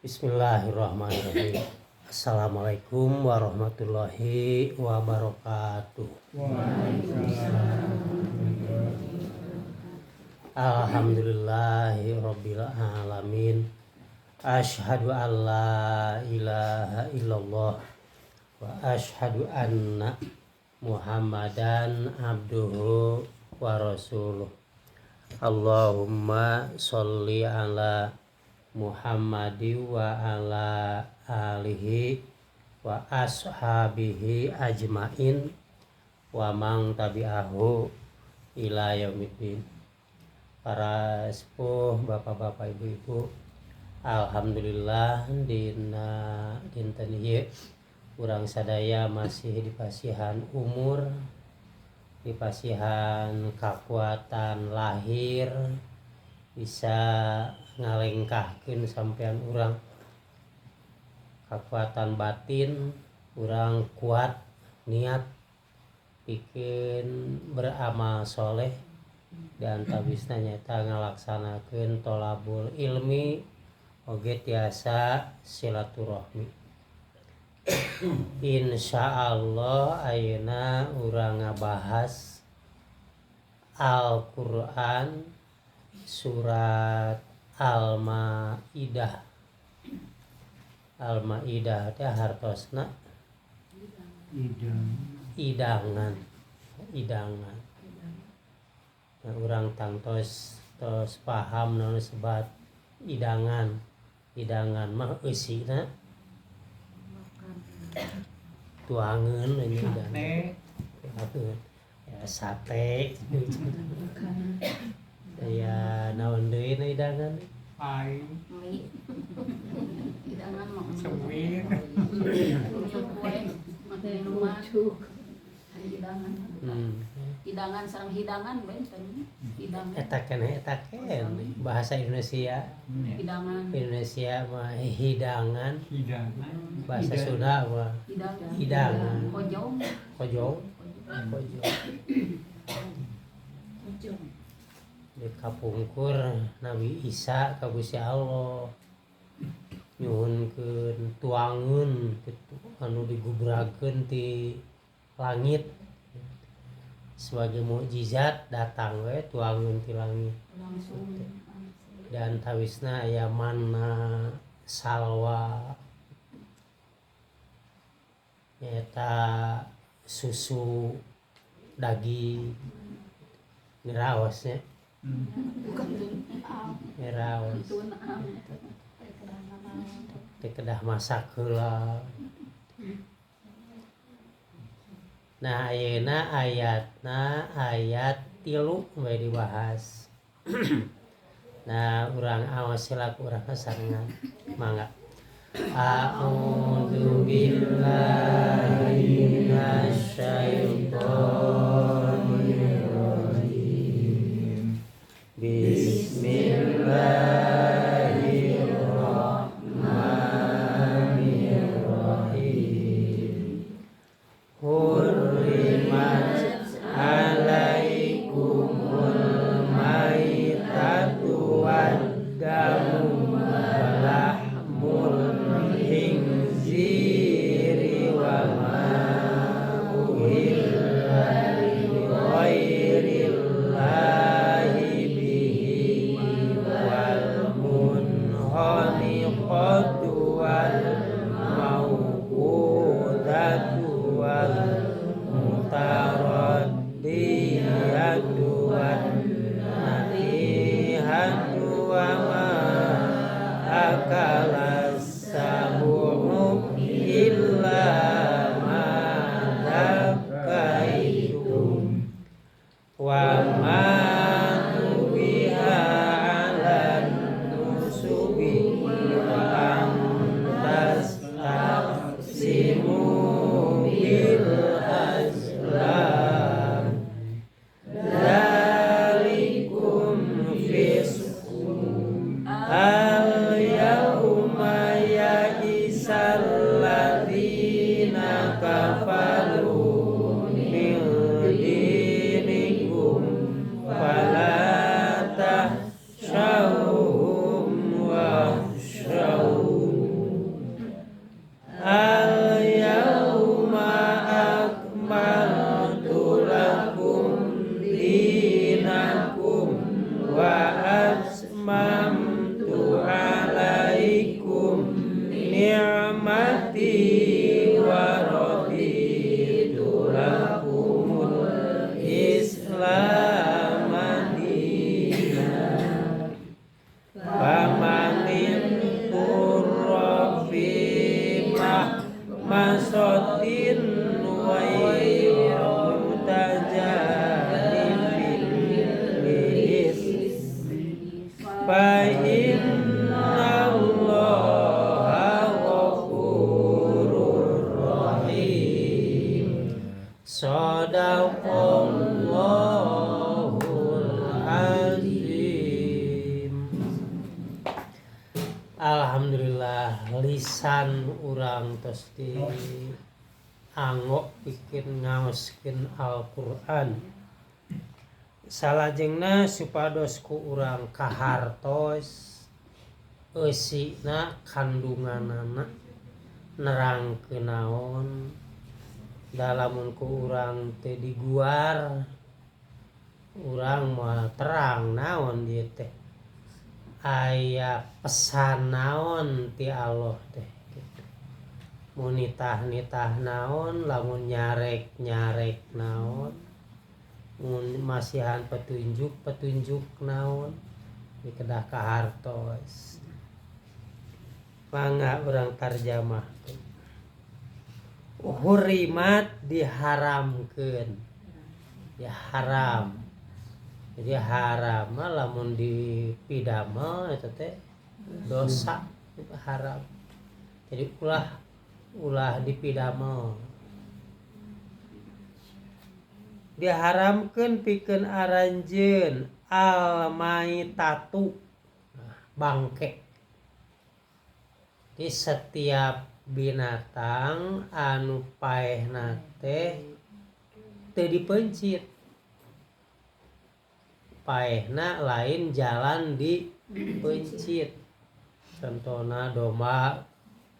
Bismillahirrahmanirrahim. Assalamualaikum warahmatullahi wabarakatuh. Waalaikumsalam. Alhamdulillahi rabbil alamin. Asyhadu an la ilaha illallah wa asyhadu anna Muhammadan abduhu wa rasuluh. Allahumma sholli ala Muhammadi wa ala alihi wa ashabihi ajmain wa man tabi'ahu ila yaumiddin. Para sepuh, bapak-bapak, ibu-ibu, alhamdulillah dina dinten ieu urang sadaya masih dipasihan umur, dipasihan kakuatan lahir, bisa ngalengkahkeun sampean urang, kakuatan batin urang kuat niat pikeun beramal soleh dan tabisna nyaeta ngalaksanakeun tolabul ilmi oge tiasa silaturahmi. Insyaallah ayeuna urang ngabahas Al-Qur'an surat Al-Maidah. Al-Maidah teh hartosna hidangan, hidangan. Nah, urang tangtos tos paham naon sebat hidangan. Hidangan mah eusina tuangeun ini hidangan. Sate. Ya, sate. Ya naon deui na hidangan? Pai. Hidangan mah Semir. Kue, minuman, hidangan. Hidangan sareng hidangan benten. Hidangan. Eta keneh, eta keneh bahasa Indonesia. Hidangan. Indonesia mah hidangan. Hidangan. Bahasa Sunda mah Hidangan. Hidangan. Kojong. Kojong. Kojong. Di kapungkur Nabi Isa ka Gusti Allah nyuhunkeun tuangeun kitu anu digubrakeun ti langit sebagai mukjizat, datang we tuangeun ti langit. Langsung. Dan tawisna aya manna salwa, nyaeta susu daging ngeraosnya. Ngeraos teh kedah masak heula. Nah, ayeuna ayatna ayat 3 we dibahas. Nah, urang awas silaku urang sarengan mangga. A'udzu billahi minasyaitonir rajim. Bismillahirrahmanirrahim. Hurrimat alaikumul maitatu wad-damu wa lahmul khinziri wa ma uhilla li ghairillahi bihi wal Atmamtu alaikum ni'mati wa raditu lakumul Islam dinan. Famanidh turra fi mahmasatin ghairu mutajanifin li'itsmin fa innallaha ghafurur rahim. Sadaqallahul azim. Alhamdulillah, lisan urang tos di anggo pikeun ngaoskeun Al-Qur'an. Salajengna supados ku urang kahartos eusina, kandunganana nerangkeun naon, lamun ku urang teu diguar urang moal terang naon dieu teh, aya pesan naon ti Allah teh gitu. Mun nitah-nitah naon, lamun nyarek-nyarek naon, mun masihan petunjuk-petunjuk naon, di kedah kahartos. Mangga urang tarjamah. Hurimat diharamkeun, ya haram. Jadi haram mah lamun dipidamel eta teh dosa, itu haram. Jadi ulah ulah dipidamel. Diharamkeun pikeun aranjeun al maitatu, bangke. Di setiap binatang anu paehna teh teu dipeuncit, paehna lain jalan dipeuncit. Contohna domba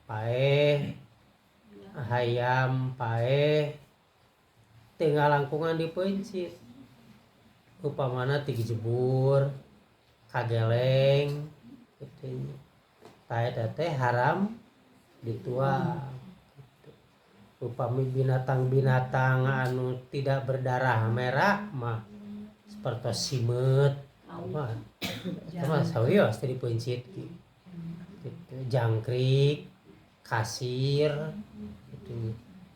paeh, hayam paeh, teu ngalangkungan dipeuncit. Upamana tigejebur kageleng gitu, tah eta teh haram dituang gitu. Upami binatang-binatang anu tidak berdarah merah mah seperti simeut mah eta mah sawios teu dipeuncit gitu. Jangkrik, kasir gitu.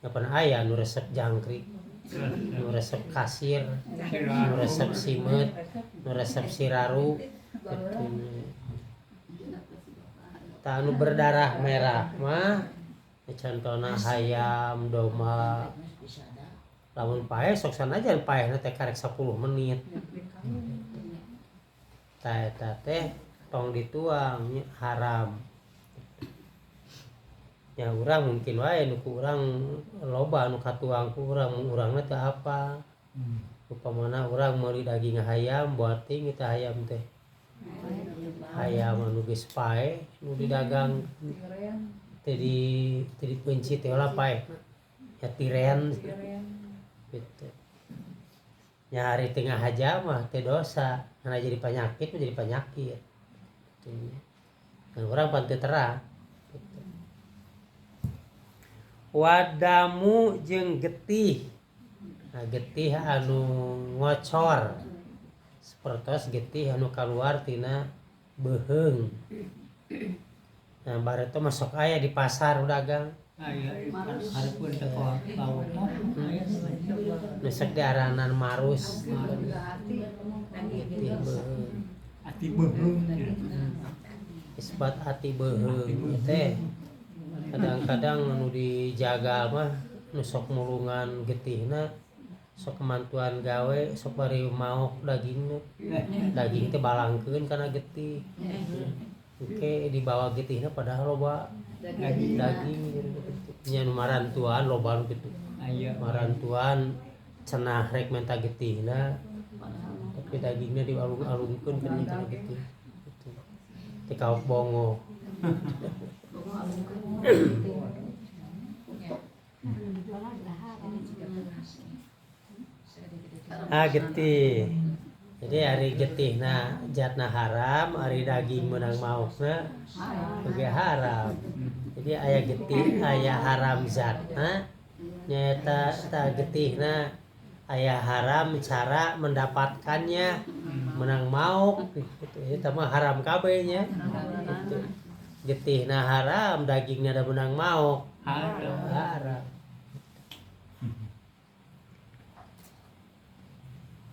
Nyapan aya nu resep jangkrik, nu resep kasir, nu resep simeut, nu resep siraru gitu. Tah anu berdarah merah mah contohna hayam, domba, lamun paeh sok sanajan paehna teh karek 10 menit. Tah eta teh tong dituang nya, haram. Ya urang mungkin wae nu ku urang loba anu katuang ku urang, mun urangna teu apal. Upamana urang meuli daging hayam, buating eta hayam teh. Hayam anu geus paeh nu didagang teu di teu dipeuncit teh lah paeh. Ya tiren gitu. Nya ari teu ngahaja mah teu dosa, karena jadi penyakit mah jadi penyakit. Gitu. Dan urang pan teu terang. Gitu. Wadamu jeung getih. Nah, getih anu ngocor. Sapertos getih anu kaluar tina beuheung. Nah, bareto mah sok aya di pasar dagang. Aya hareupeun teh lauk mah aya. Nu sok diaranan marus. Getih beuheung. Ati beuheung. Isbat ati beuheung teh. Kadang-kadang anu dijagal mah nu sok mulungan getihna, sok kemantuan gawe, sok bari maok dagingna. Daging teh balangkeun kana getih. Oke, dibawa getihna padahal loba daging, daging gitu. Nya nu marantuan loba nu kitu. Aya marantuan cenah rek menta getihna, tapi dagingna dialung-alungkeun kana getih. Gitu. Teh kaok bongo. Ah, getih. Jadi ari getihna jatna haram, ari daging menang maokna oge haram. Jadi aya getih, aya haram zatna, nyaeta ta getihna aya haram cara mendapatkannya, menang maok gitu. Eta mah haram kabeh nya. Gitu. Getihna haram, dagingna da menang maok Haram. Haram.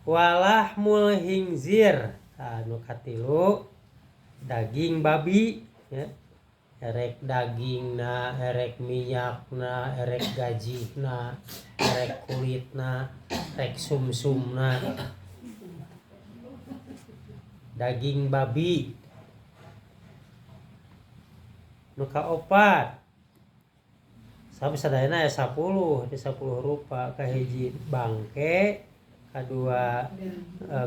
Walahmul hingzir, anu katilu daging babi ya. Erek dagingna, erek minyakna, erek gajihna, erek kulitna, erek sumsumna. Daging babi. Nu kaopat. Sampai sadayana aya 10, di 10 rupa. Kahiji bangke, kadua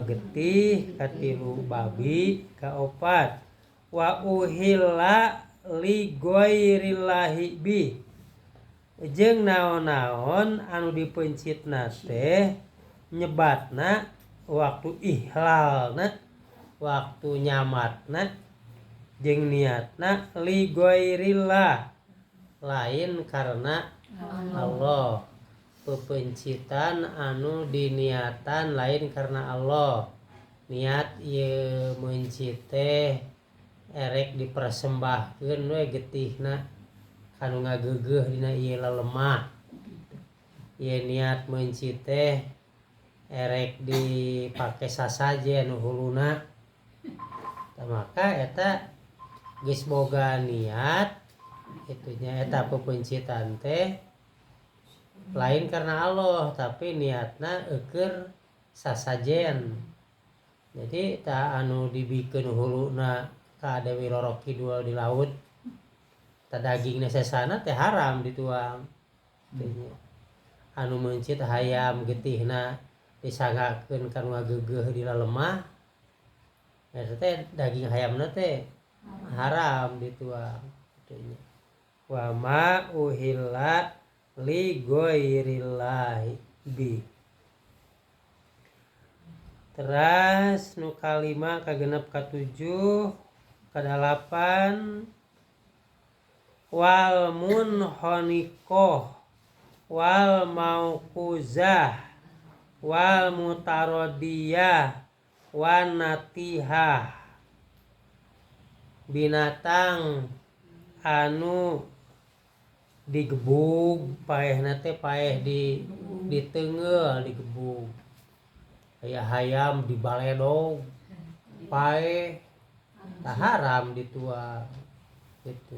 getih, katilu babi, kaopat wa uhilla li ghairillahi bi. Jeung naon-naon anu dipencitna teh nyebatna waktu ihlalna, waktu nyamatna jeung niatna li ghairillah, lain karena Allah. Pepencitan anu diniatan lain karena Allah. Niat ieu meuncit teh erek dipersembahkeun we getihna kanu ngageugeuh dina ieu lelemah. Ieu niat meuncit teh erek dipake sasajen nu huluna. Tah maka eta geus boga niat itunya eta pepencitan teh lain karena Allah, tapi niatna eukeun sasajen. Jadi ta anu dibikeun huluna ka Dewi Loro Kidul di laut, ta dagingna sesana teh haram dituang. Anu meuncit hayam getihna disanggakeun ka nu ngageugeuh di lalemah, eta teh daging hayamna teh haram dituang. Wa ma uhilla li ghairillahi bi. Teras nu kalima, kagenep, katujuh, kadalapan wal munkhaniqah wal mauquzah wal mutaradiyah wan natihah. Binatang anu digebug paehna teh paeh di diteunggeul digebug. Aya hayam dibaledog paeh tah haram dituang gitu.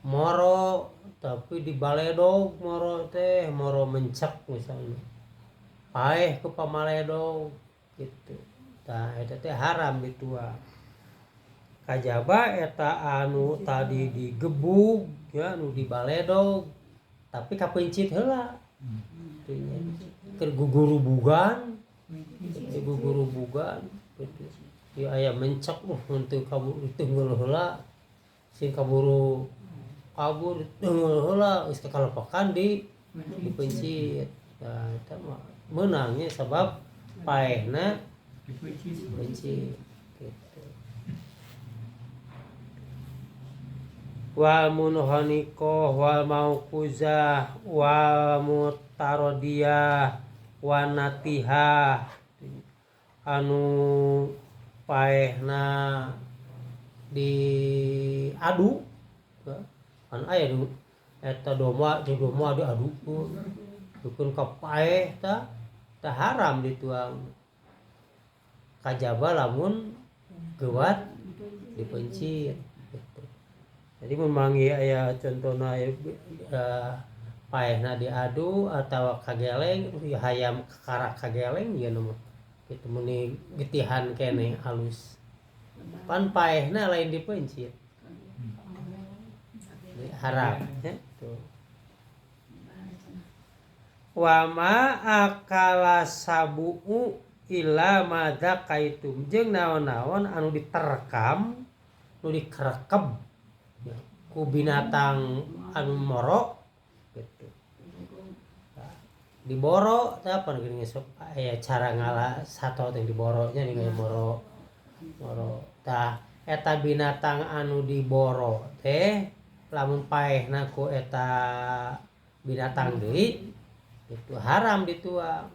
Moro tapi dibaledog moro teh moro mencek misalnya paeh ku pamaledog gitu. Tah eta teh haram dituang. Kajaba eta anu tadi digebug ya anu dibaledog tapi kapencit heula. Keur gugurubugan, gugurubugan gitu. Ieu aya mencek henteu kabur diteunggeul heula sing kaburu kabur diteunggeul heula geus kakalepakan di dipencit. Nah eta mah meunangnya sabab paehna dipencit gitu. Wal munkhaniqah wal mauquzah wal mutaradiyah wan natihah. Anu paehna diadu kan aya du eta domba di domba diadukeun dukeun ka paeh tah tah haram dituang. Kajaba lamun geuwat dipencit gitu. Jadi mun manggih aya contohna aya paehna diadu atawa kageleng hayam karak kageleng ieu mah kitu meni getihan keneh halus. Pan paehna lain dipencit. Haram ya tuh. Wa ma akala sabu'u illa ma dzakaitum, jeung naon-naon anu diterkam nu dikerekeb ya, ku binatang anu moro gitu. Diboro teh apa geuning sok aya cara ngala sato teh diboro nya nih boro boro. Tah eta binatang anu diboro teh lamun paehna ku eta binatang deui itu haram dituang,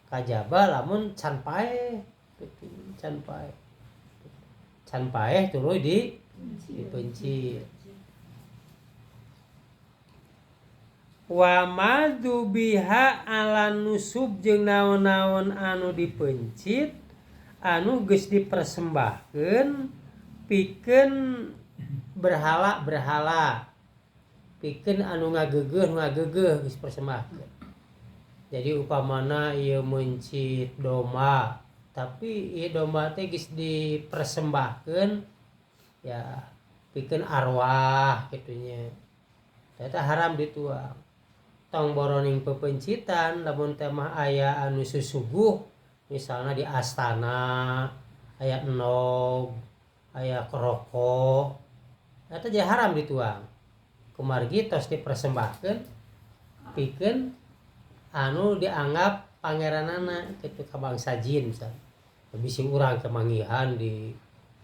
kajaba lamun can paeh gitu, can paeh, can paeh tuluy dipeuncit. Wa madzubiha ala nusub jeung naon-naon anu dipeuncit anu geus dipersembahkeun pikeun berhala-berhala, pikeun anu ngageugeuh geus persembahkeun. Jadi upamana ieu meuncit domba, tapi ieu domba teh geus dipersembahkeun ya pikeun arwah kitu nya. Eta haram dituang. Tong boroning pepencitan lamun teh mah aya anu susuguh, misalnya di astana aya enog, aya kerokok, eta jadi haram dituang. Kumargi tos dipersembahkeun pikeun anu dianggap pangeranana kitu ka bangsa jin misalnya. Bisi urang kemanggihan di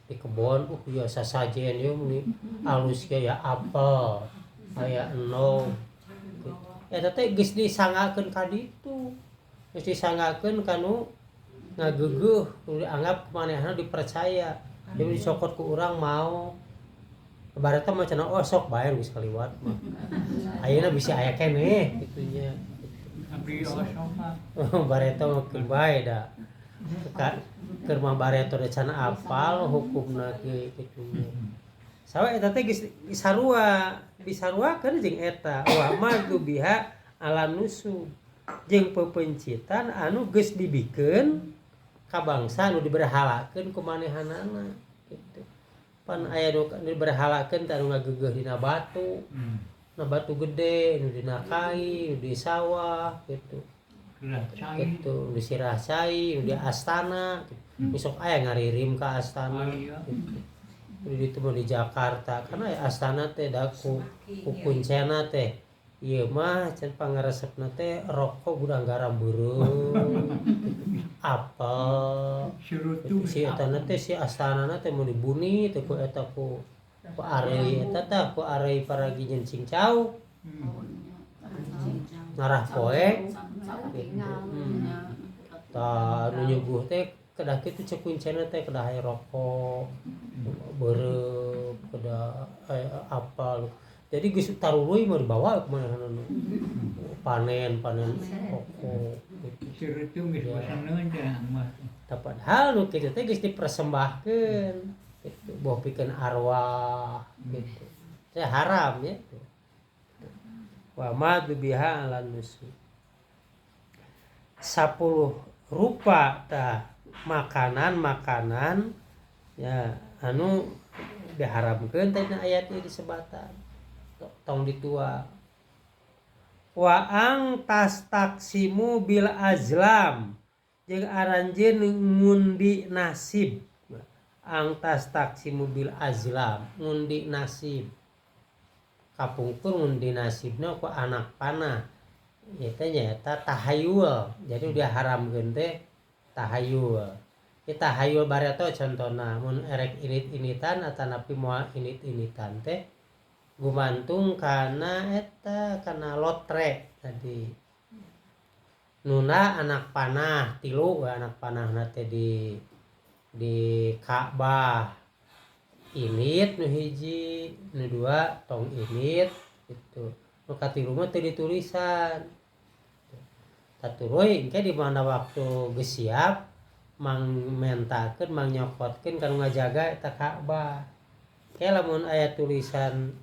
kebon, ya sasajen ieu meni alus ge ya apel, aya enog. Eta teh geus disanggakeun ka ditu. Geus disanggakeun kanu ngageugeuh, nu dianggap manehna dipercaya. Jadi dicokot ku urang mau. Barat mah cenah oh sok bae geus kaliwat mah. Ayeuna bisi aya keneh kitu nya. Abdi osok mah. Bareto mah keun bae da. Keur mah bareto da can apal hukumna ge kitu nya. Sawa eta teh geus sarua, disaruakeun jeung eta wa madzubiha ala nusub jeung pepencitan anu geus dibikeun ka bangsa anu diberhalakeun ku manehanana kitu. Pan aya nu diberhalakeun teh anu ngageugeuh dina batu. Na batu gede, nu dina kai, nu di sawah kitu. Kitu, nu di sirah cai, nu di astana kitu. Besok aya ngaririm ka astana. Kitu. Di ditu mah di Jakarta, karena ya astana teh da ku kuncena teh ieu mah can pangaresepna teh rokok gudang garam beureum apel si eta teh si astanana teh mun dibuni teh ku eta ku areuy eta teh ku areuy paragi nyen cingcau ngarah poe gitu. Tah nu nyuguh teh kedah kitu cek kuncena teh kedah aya rokok beureum kedah aya apel. Jadi geus taruluy mah dibawa ka manehna panen rokok gitu. Sirutu geus bosaneun teh mah. Tah padahal nu kitu teh geus dipersembahkeun gitu, boh pikeun arwah gitu. Teh haram ya. Wa madzubiha ala nusub. 10 rupa tah makanan-makanan ya anu diharamkeun teh dina ayat ieu disebatan tong ditua. Wa ang tastaksimu bil azlam jeung aranjeun ngundi nasib. Ang tastaksimu bil azlam ngundi nasib. Kapungkur ngundi nasibna ku anak panah. Eta nyaeta tahayul. Jadi diharamkeun teh tahayul. Kita hayul bareto contona mun erek init-initan atanapi moal init-initan teh gumantung kana eta kana lotre tadi. Nuna anak panah tilu we anak panahna teh di Ka'bah. Init nu hiji, nu dua tong init gitu. Nu katilu mah teu ditulisan. Taturuy engke di mana waktu geus siap mang mentakeun mang nyokotkeun kanu ngajaga eta Ka'bah. Ke lamun aya tulisan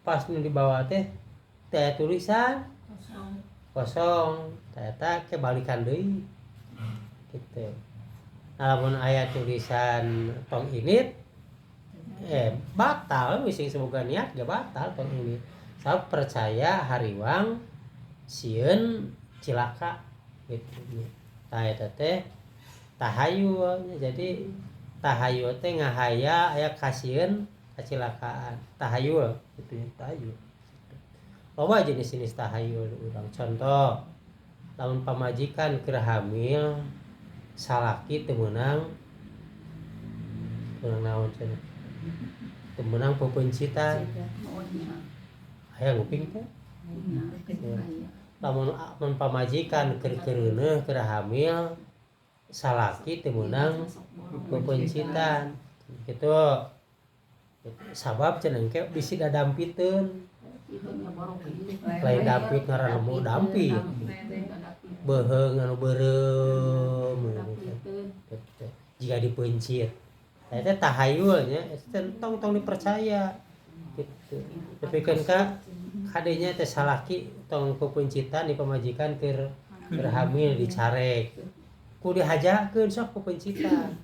pas nu di bawah teh teh aya tulisan kosong, teh eta ke balikan deui gitu. Nah, lamun aya tulisan tong init batal wis semoga niat ge batal tong init. Sabab percaya hariwang sieun cilaka gitu. Tah eta teh tahayul. Jadi tahayul teh ngahaya aya kasieun kacilakaan. Tahayul gitu ya, tahayul. Loba jenis-jenis tahayul urang. Contoh, lamun pamajikan keur hamil, salaki teu meunang, meunang naon cenah? Teu meunang peupencitan. Oh nya. Aya nguping teh? Nya. Aya. Lamun mun pamajikan keur keureuneuh, keur hamil, salaki teu meunang peupencitan gitu. Sabab cenah engke bisi dadampiteun. Lain dampit ngaran lemu dampit. Beuheung anu beureum gitu. Jika dipeuncit. Eta teh tahayul nya, eta tong tong dipercaya gitu. Nepikeun ka kadenya teh salaki tong peupencitan di pamajikan keur keur hamil dicarek. Ku dihajakeun sok peupencitan.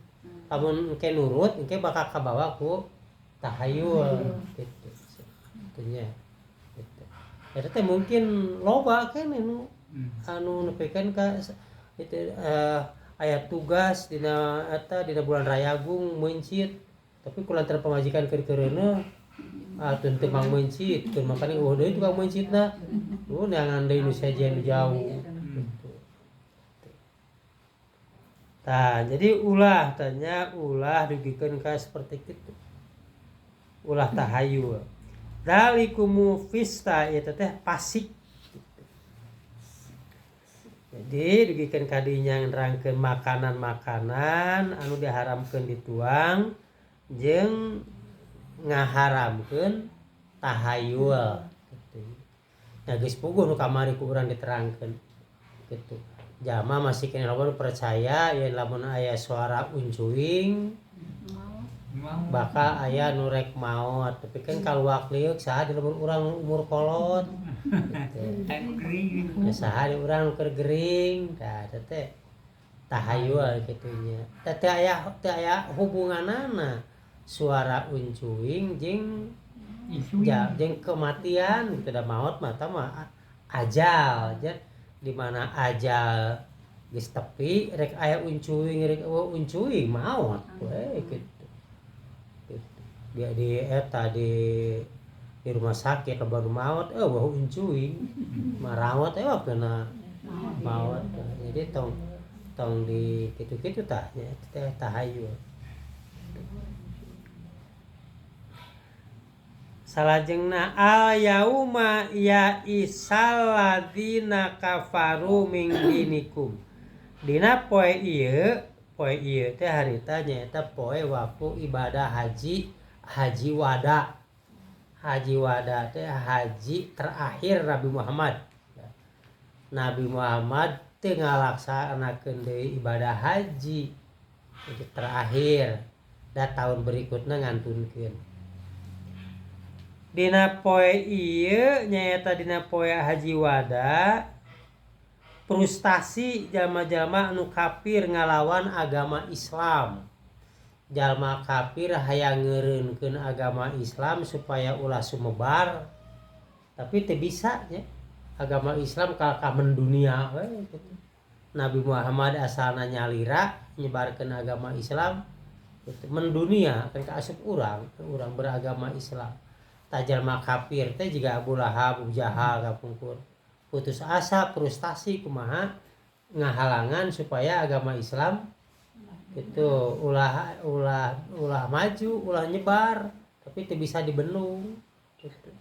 Lamun engke nurut engke bakal kabawa ku tahayul gitu. Kitu nya. Gitu. Eta teh mungkin loba keneh nu anu nepikeun ka itu aya tugas dina eta dina bulan Rayagung meuncit, tapi ku lantaran pamajikan keur keureuneuh ah teu teu mang meuncit, keur makane eueuh deui tukang meuncitna, nu neangan deui nu sejen nu jauh gitu. Tah, jadi ulah tanya ulah dugikeun ka seperti kitu. Ulah tahayul. Dalikumu fista eta teh fasik. Jadi dugikeun ka dinya nerangkeun makanan-makanan anu diharamkeun dituang jeung ngaharamkeun tahayul gitu. Nah geus puguh nu kamari ku urang diterangkeun gitu. Jalma masih keneh loba nu percaya yen lamun aya suara uncuing bakal aya nu rek maot, tapi kan kaluak lieuk saha di lembur urang umur kolot gitu. Ya saha di urang nu keur gering, tah eta teh tahayul kitu nya. Teh teu aya hubunganana suara uncuing jeung ja, jeung kematian gitu. Da maot mah tah mah ajal ja, di mana ajal geus tepi rek aya uncuing rek eueuh uncuing maot we gitu. Gitu. Dia di eta di rumah sakit loba nu maot eueuh uncuing marawat waktuna maot. Jadi tong tong di kitu-kitu tah nya teh tahayul. Salajengna al yauma ya isalladzina kafaru min dinikum. Dina poe ieu teh harita nyaeta poe waktu ibadah haji, haji wada. Haji wada teh haji terakhir Nabi Muhammad. Nabi Muhammad teu ngalaksanakeun deui ibadah haji. Jadi terakhir da tahun berikutna ngantunkeun. Dina poe ieu nyaeta dina poe haji wada, frustasi jalma-jalma anu kafir ngalawan agama Islam. Jalma kafir hayang ngeureunkeun agama Islam supaya ulah sumebar, tapi teu bisa nya. Agama Islam kalakah mendunia we gitu. Nabi Muhammad asalna nyalira nyebarkeun agama Islam gitu. Mendunia kan kaasup urang, urang beragama Islam. Jalma kafir teh jiga Abu Lahab, Abu Jahal kapungkur. Putus asa, frustasi kumaha ngahalangan supaya agama Islam itu ulah ulah ulah maju, ulah nyebar, tapi teu bisa dibendung gitu.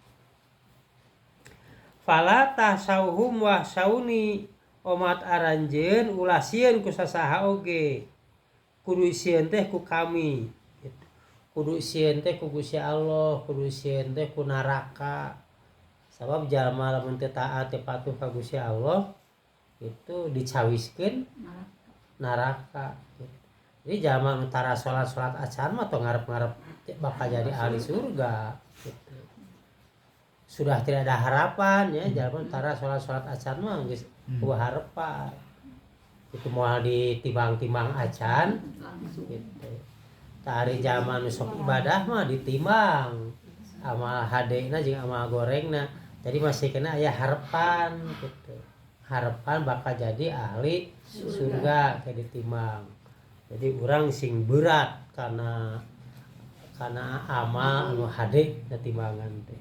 Fala tahsauhum wahsauni, omat aranjeun ulah sieun ku sasaha oge. Kudu sieun teh ku kami. Gitu. Kudu sieun teh ku Gusti Allah, kudu sieun teh ku neraka. Sabab jalma lamun teu taat teu patuh ka Gusti Allah itu dicawiskeun neraka gitu. Jadi jalma nu tara salat-salat acan mah tong ngarep-ngarep bakal jadi ahli surga gitu. Sudah tidak ada harapan ya, jalma tara salat-salat acan mah geus eueuh harapan. Itu moal ditimbang-timbang acan gitu. Tari zaman sok ibadah mah ditimbang amal hadena jeung amal gorengna. Jadi masih kena aya harapan gitu. Harapan bakal jadi ahli surga kayak ditimbang. Jadi urang sing berat karena amal anu hade na timbangan teh.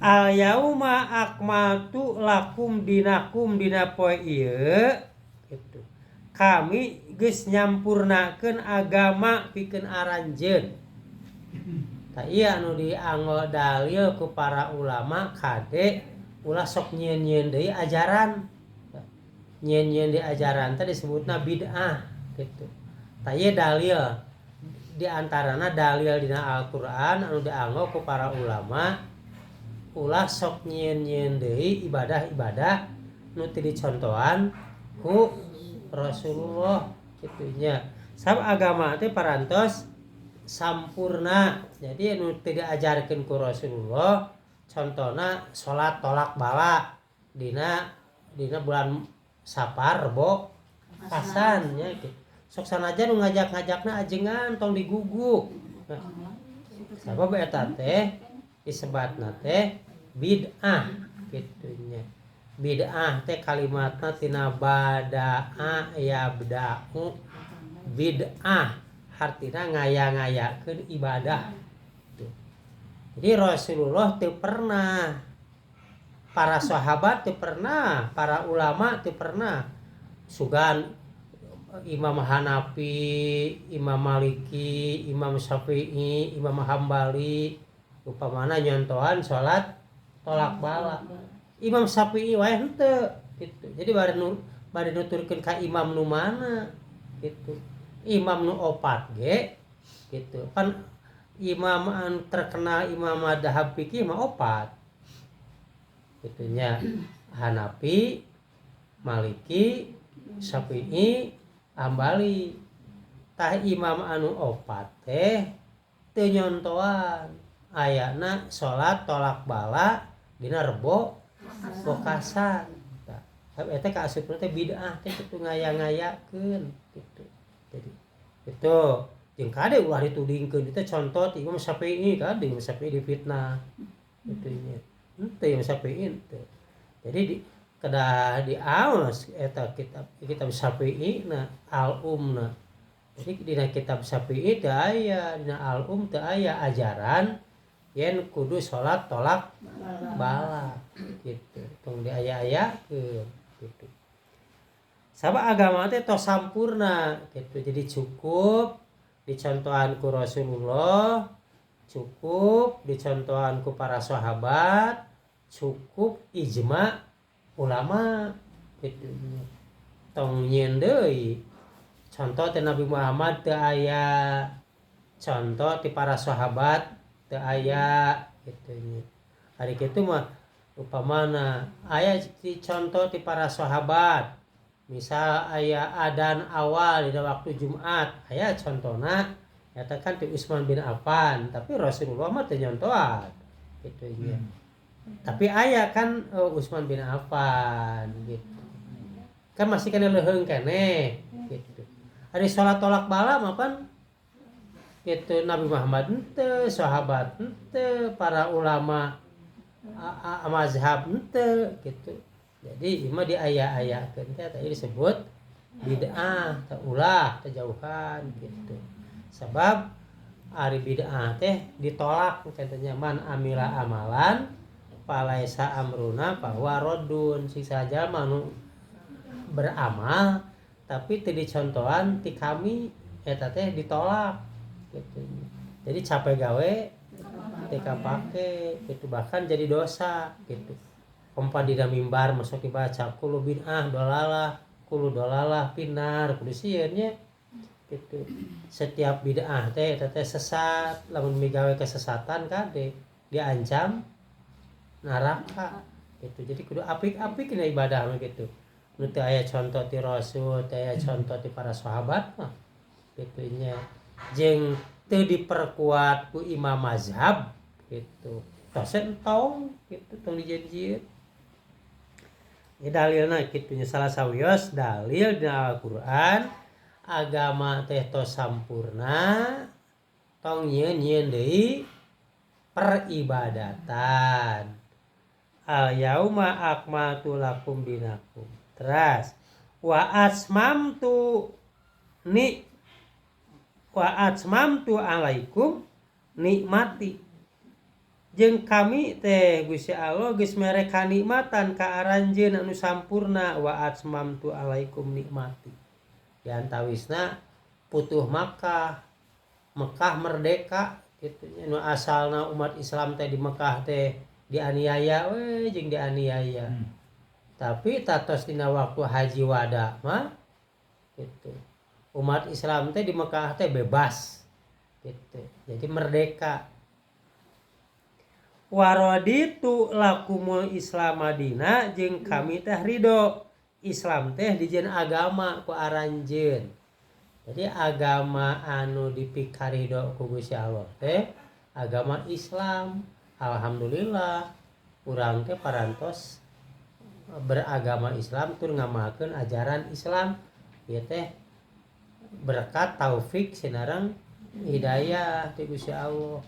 Al yauma akmaltu lakum dinakum dina poe ieu gitu. Kami geus nyampurnakeun agama pikeun aranjeun. Tah ieu anu dianggo dalil ku para ulama kade ulah sok nyieun-nyieun deui ajaran. Nyieun-nyieun di ajaran teh disebutna bid'ah gitu. Tah ieu dalil di antarana dalil dina Al-Qur'an anu dianggo ku para ulama ulah sok nyieun-nyieun deui ibadah-ibadah nu teu dicontohan ku Rasulullah kitu nya. Sabab agama teh parantos sampurna. Jadi nu teu diajarkeun ku Rasulullah contona salat tolak bala dina dina bulan Sapar Rebo Pasan nya kitu. Sok sanajan nu ngajak-ngajakna ajengan tong diguguk. Nah, sabab eta teh disebatna teh bid'ah kitu nya. Bid'ah teh kalimatna tina bada'a yabda'u bid'ah hartina ngaya-ngayakeun ibadah. Tuh. Jadi Rasulullah teu pernah, para sahabat teu pernah, para ulama teu pernah sugan Imam Hanafi, Imam Maliki, Imam Syafi'i, Imam Hambali upamana nyontohan salat tolak bala. Imam Syafi'i wae henteu gitu. Jadi bari nuturkeun ka imam nu mana gitu. Imam nu opat ge gitu. Pan imam anu terkenal imam madzhab fikih mah opat. Gitu nya. Hanafi, Maliki, Syafi'i, Hambali. Tah imam anu opat teh teu nyontohan ayana salat tolak bala dina Rebo Wekasan. Tah, eta kaasupna teh bid'ah teh kitu ngaya-ngayakeun gitu. Jadi itu jeung kade ulah ditudingkeun itu contoh ti Imam Syafi'i kan Imam Syafi'i difitnah kitu nya. Henteu Imam Syafi'i teu. Jadi di kedah diaos eta kitab kitab Syafi'i na Al-Um na. Jadi dina kitab Syafi'i teu aya, dina Al-Um teu aya ajaran yen kudu salat tolak bala gitu. Tong diaya-ayakeun gitu. Sabab agama teh tos sampurna gitu. Jadi cukup dicontohan ku Rasulullah, cukup dicontohan ku para sahabat, cukup ijma ulama gitu. Tong nyieun deui. Contoh teh Nabi Muhammad teu aya, contoh ti para sahabat teu aya gitu nya. Ari kitu mah upamana aya ti contoh ti para sahabat. Misal aya adan awal dina waktu Jumat, aya contona eta kan ti Utsman bin Affan, tapi Rasulullah mah teu nyontohan gitu nya. Tapi aya kan Utsman bin Affan gitu. Kan masih kena leuheung keneh gitu. Ari salat tolak bala mah pan gitu Nabi Muhammad henteu, sahabat henteu, para ulama mazhab henteu gitu. Jadi ieu mah diaya-ayakeun teh tadi disebut bid'ah, teh ulah, kejauhan gitu. Sebab ari bid'ah teh ditolak contohnya man amila amalan falaisa amruna fahuwa raddun, sing saja nu beramal tapi teu dicontohan ti kami eta teh ditolak gitu. Jadi capek gawe teu kapake gitu, bahkan jadi dosa gitu. Kompa dina mimbar masuk dibaca kullu bid'ah dolalah, kullu dolalah finnar, kudu sieun nya gitu. Setiap bid'ah teh eta teh sesat, lamun migawe kesesatan kade diancam neraka gitu. Jadi kudu apik-apik dina ibadah mah gitu. Nu teu aya contoh ti Rasul, teu aya contoh ti para sahabat mah gitu nya. Jeung teu diperkuat ku imam mazhab gitu. Tos entong gitu tong dijieun. Ya dalilna kitu nya salah sawios dalil dina Al-Qur'an agama teh tos sampurna tong nyieun-nyieun deui peribadatan. Al yauma akmaltu lakum dinakum. Teras wa atmamtu ni wa atmamtu alaikum nikmati. Jeung kami teh Gusti Allah geus mere kanikmatan ka aranjeun anu sampurna wa atmamtu alaikum nikmati. Di antawisna putuh Makkah, Mekah merdeka gitu nya, nu asalna umat Islam teh di Mekah teh dianiaya we jeung dianiaya. Tapi tatos dina waktu haji wada mah gitu. Umat Islam teh di Mekah teh bebas gitu. Jadi merdeka. Waraditu lakumul Islam madina jeung kami teh ridho Islam teh dijieun agama ku aranjeun. Jadi agama anu dipikarido ku Gusti Allah teh agama Islam. Alhamdulillah urang teh parantos beragama Islam tur ngamalkeun ajaran Islam ieu teh berkat taufik sinareng hidayah ti Gusti Allah.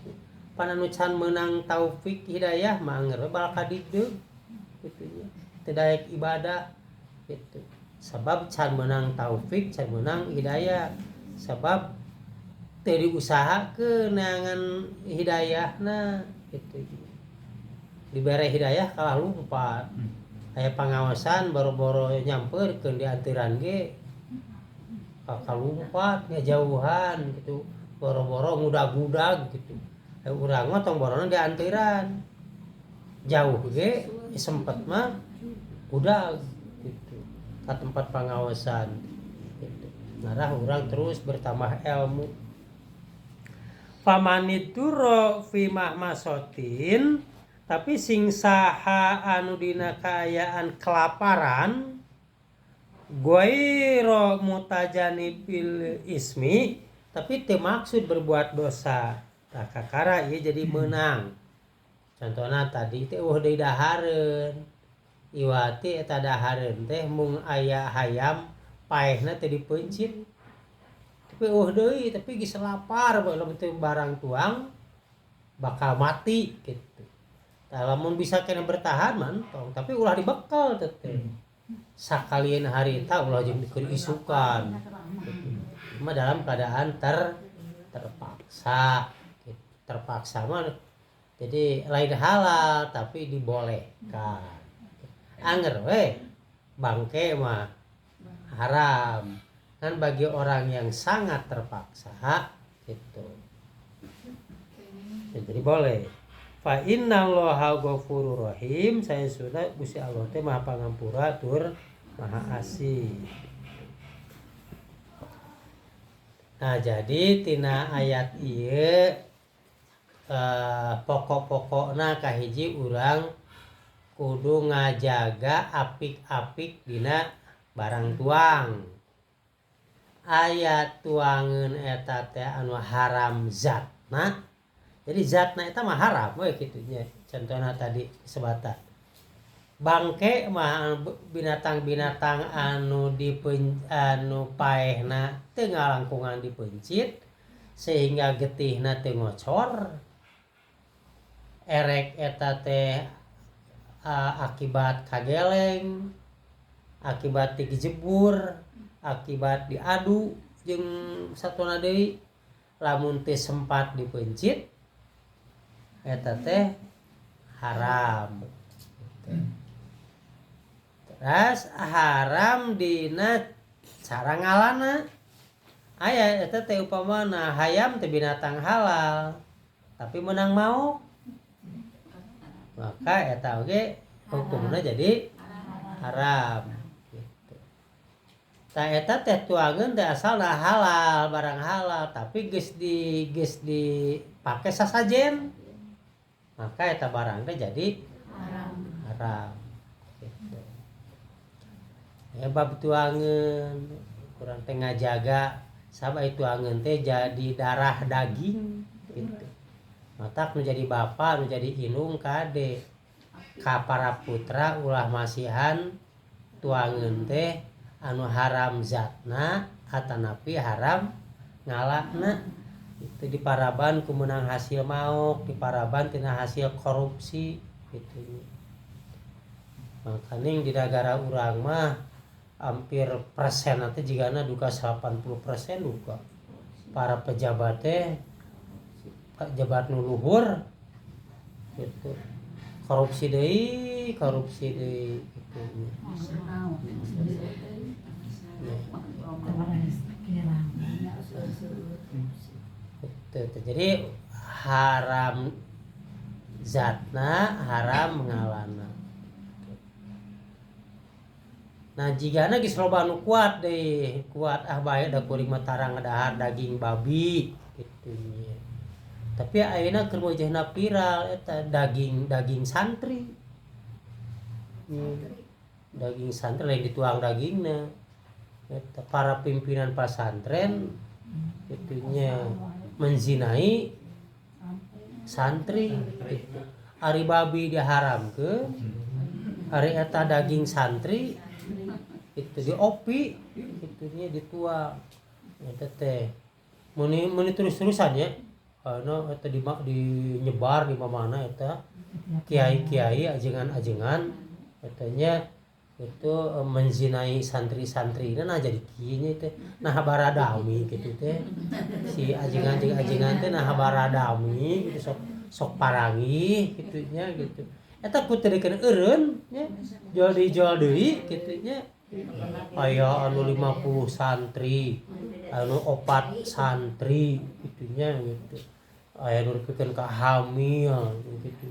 Pan anu can meunang taufik hidayah mah angger we bakal kadigdeug kitu nya. Teu daek ibadah gitu. Sabab can meunang taufik, can meunang hidayah. Sabab teu diusahakeun neangan hidayahna gitu. Dibere hidayah kalah lumpat. Aya pangaosan boro-boro nyampeurkeun diantiran ge kalumpat ngajauhan gitu. Boro-boro ngudag-ngudag gitu. Urang mah tong borona diantiran. Jauh ge sempet mah udah gitu ka tempat pangaosan gitu. Ngarah urang terus bertambah ilmu. Famanidurra fi mahmasotin, tapi sing saha anu dina kaayaan kelaparan ghaira mutajanibil ismi, tapi teu maksud berbuat dosa. Tah kakara ieu jadi meunang. Contohna tadi teh eueuh deui dahareun. Iwati eta dahareun teh mung aya hayam paehna teh dipeuncit. Tapi eueuh deui, tapi geus lapar bae lamun teu barang tuang bakal mati gitu. Tah lamun bisa kena bertahan mantong, tapi ulah dibekal teh teh. Sakalieun harita ulah jeung keur isukan. Gitu. Mah dalam keadaan terpaksa. Terpaksa mah jadi lain halal tapi dibolehkan. Anger we bangke mah haram. Kan bagi orang yang sangat terpaksa gitu. Ya, jadi boleh. Fa innallaha ghafurur rahim, saya sudah Gusti Allah teh Maha Pangampura tur Maha Asih. Nah, jadi tina ayat ieu pokok-pokokna kahiji urang kudu ngajaga apik-apik dina barang tuang. Aya tuangeun eta teh anu haram zatna. Jadi zatna eta mah haram we kitu nya. Contohna tadi sebatan. Bangke mah binatang-binatang anu anu paehna teu ngalangkungan dipeuncit sehingga getihna teu ngocor. Erek eta teh akibat kageleng, akibat dijebur, akibat diadu jeung satona deui, lamun teu sempat dipeuncit eta teh haram. Terus haram dina cara ngalana. Aya eta teh upamana hayam teh binatang halal tapi menang mau, maka eta oge hukumna jadi haram gitu. Tah eta teh tuangeun teh asalna halal, barang halal, tapi geus dipake sasajen, maka eta barang teh jadi haram gitu. Ya bab tuangeun kurang teh ngajaga sabab tuangeun teh jadi darah daging gitu. Matak nu jadi bapa nu jadi indung kade ka para putra ulah masihan tuangeun teh anu haram zatna atanapi haram ngalahna. Itu diparaban ku meunang hasil maok, diparaban tina hasil korupsi gitu. Makaning di negara urang mah hampir persen nanti jigana duka 80% duka para pejabat teh, pejabat nu luhur Gitu. Korupsi deui, korupsi deui gitu nya. Ya. Gitu. Jadi haram zatna, haram ngalana. Nah jigana geus loba nu kuat deui, kuat ah bae da kuring mah tarang ngadahar daging babi gitu nya. Tapi ayeuna keur wajahna viral eta daging santri. Daging santri lain dituang dagingna. Eta para pimpinan pesantren gitu nya menzinai santri gitu. Ari babi diharamkeun, ari eta daging santri itu diopi gitu nya dituang. Eta teh muni terus-terusan ya. Anu eta dinyebar di mana eta kiai-kiai ajengan-ajengan katanya itu menzinai santri-santri nah jadi kieu nya teh nah baradami gitu teh si ajengan jeung ajengan teh nah baradami gitu sok parangi gitu nya gitu eta ku teu dikeun eureun nya jual dijual deui kitu nya aya anu 50 santri anu 4 santri gitu nya gitu aya nu nepikeun ka hamil gitu.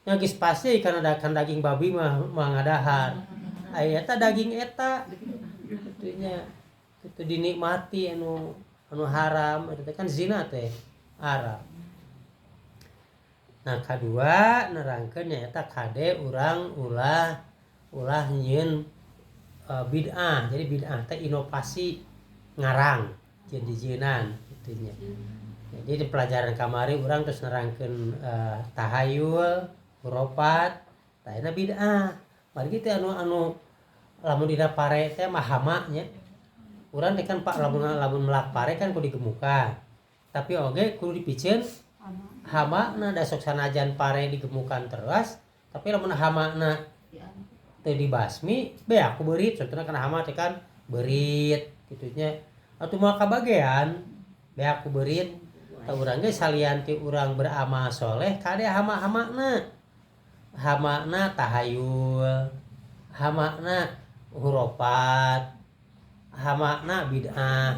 Nya geus pasti kana daging babi mah ngadahar. Aya eta daging eta kitu nya. Kitu dinikmati anu haram eta teh kan zina teh haram. Nah kadua nerangkeun nya eta kade urang ulah nyieun bid'ah. Jadi bid'ah teh inovasi ngarang jeung dijieunnan kitu nya. Jadi di pelajaran kamari urang terus nerangkeun tahayul, hurufat, tah bid'ah. Margi teh anu lamun dina pare teh mah hama nya. Urang teh kan Pak lamun melak pare kan kudu digemukan. Tapi oge kudu dipiceun hamana da sok sanajan pare digemukan terus, tapi lamun hamana teu dibasmi beak ku beurit, contohna kana hama teh kan beurit kitu nya. Atuh moal kabagean beak ku beurit. Tah urang ge salian ti urang beramal soleh kade hama-hamana. Hamana tahayul, hamana hurufat, hamana bid'ah.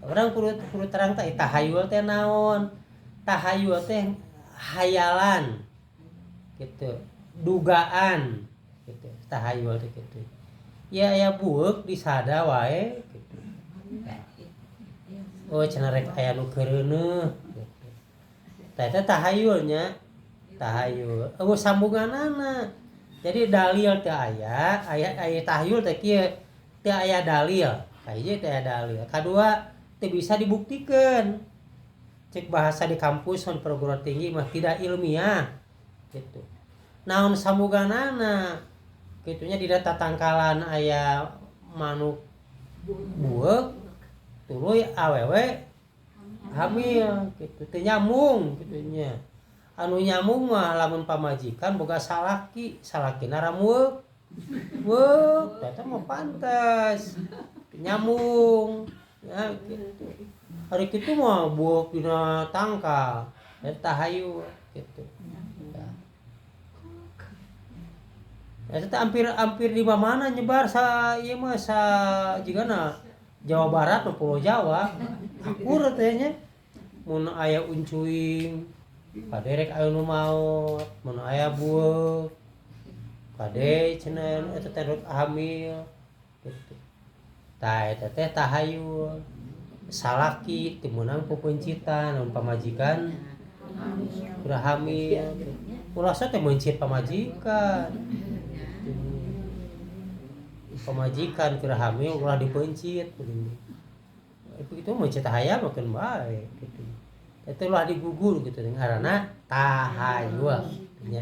Urang kudu terang teh tahayul teh naon? Tahayul teh hayalan gitu, dugaan gitu. Tahayul teh gitu. Ya aya bueuk disada wae gitu. Oh cenah rek aya nu keureuneuh gitu. Tah eta tahayulnya, tahayul. Eueuh sambunganana. Jadi dalil teu aya, aya tahayul teh kieu, teu aya dalil. Kahiji teu aya dalil. Kadua teu bisa dibuktikeun. Cek bahasa di kampus di perguruan tinggi mah tidak ilmiah gitu. Naon sambunganana? Kitunya di data tangkalan aya manuk bueuk tuluy awewe hamil gitu teu nyambung kitu nya. Anu nyambung mah lamun pamajikan boga salaki, salakina ramueuk. Weuk, eta mah pantes. Nyambung ya gitu. Hari kitu mah bueuk dina tangkal, eta tahayul gitu. Eta teh hampir di mana nyebar sa ieu mah sa jigana Jawa Barat atau Pulau Jawa akur teh nya. Mun aya uncuing kade rek aya nu maot, mun aya bueuk kade cenah eta teh rek hamil gitu. Tah eta teh tahayul. Salaki teu meunang pupuncitan lamun pamajikan udah hamil. Ulah teh meuncit pamajikan. Pamajikan keur hamil ulah dipeuncit begini. Begitu meuncit hayam makin bae gitu. Itu ulah digugur gitu ngaranna tahayul nya.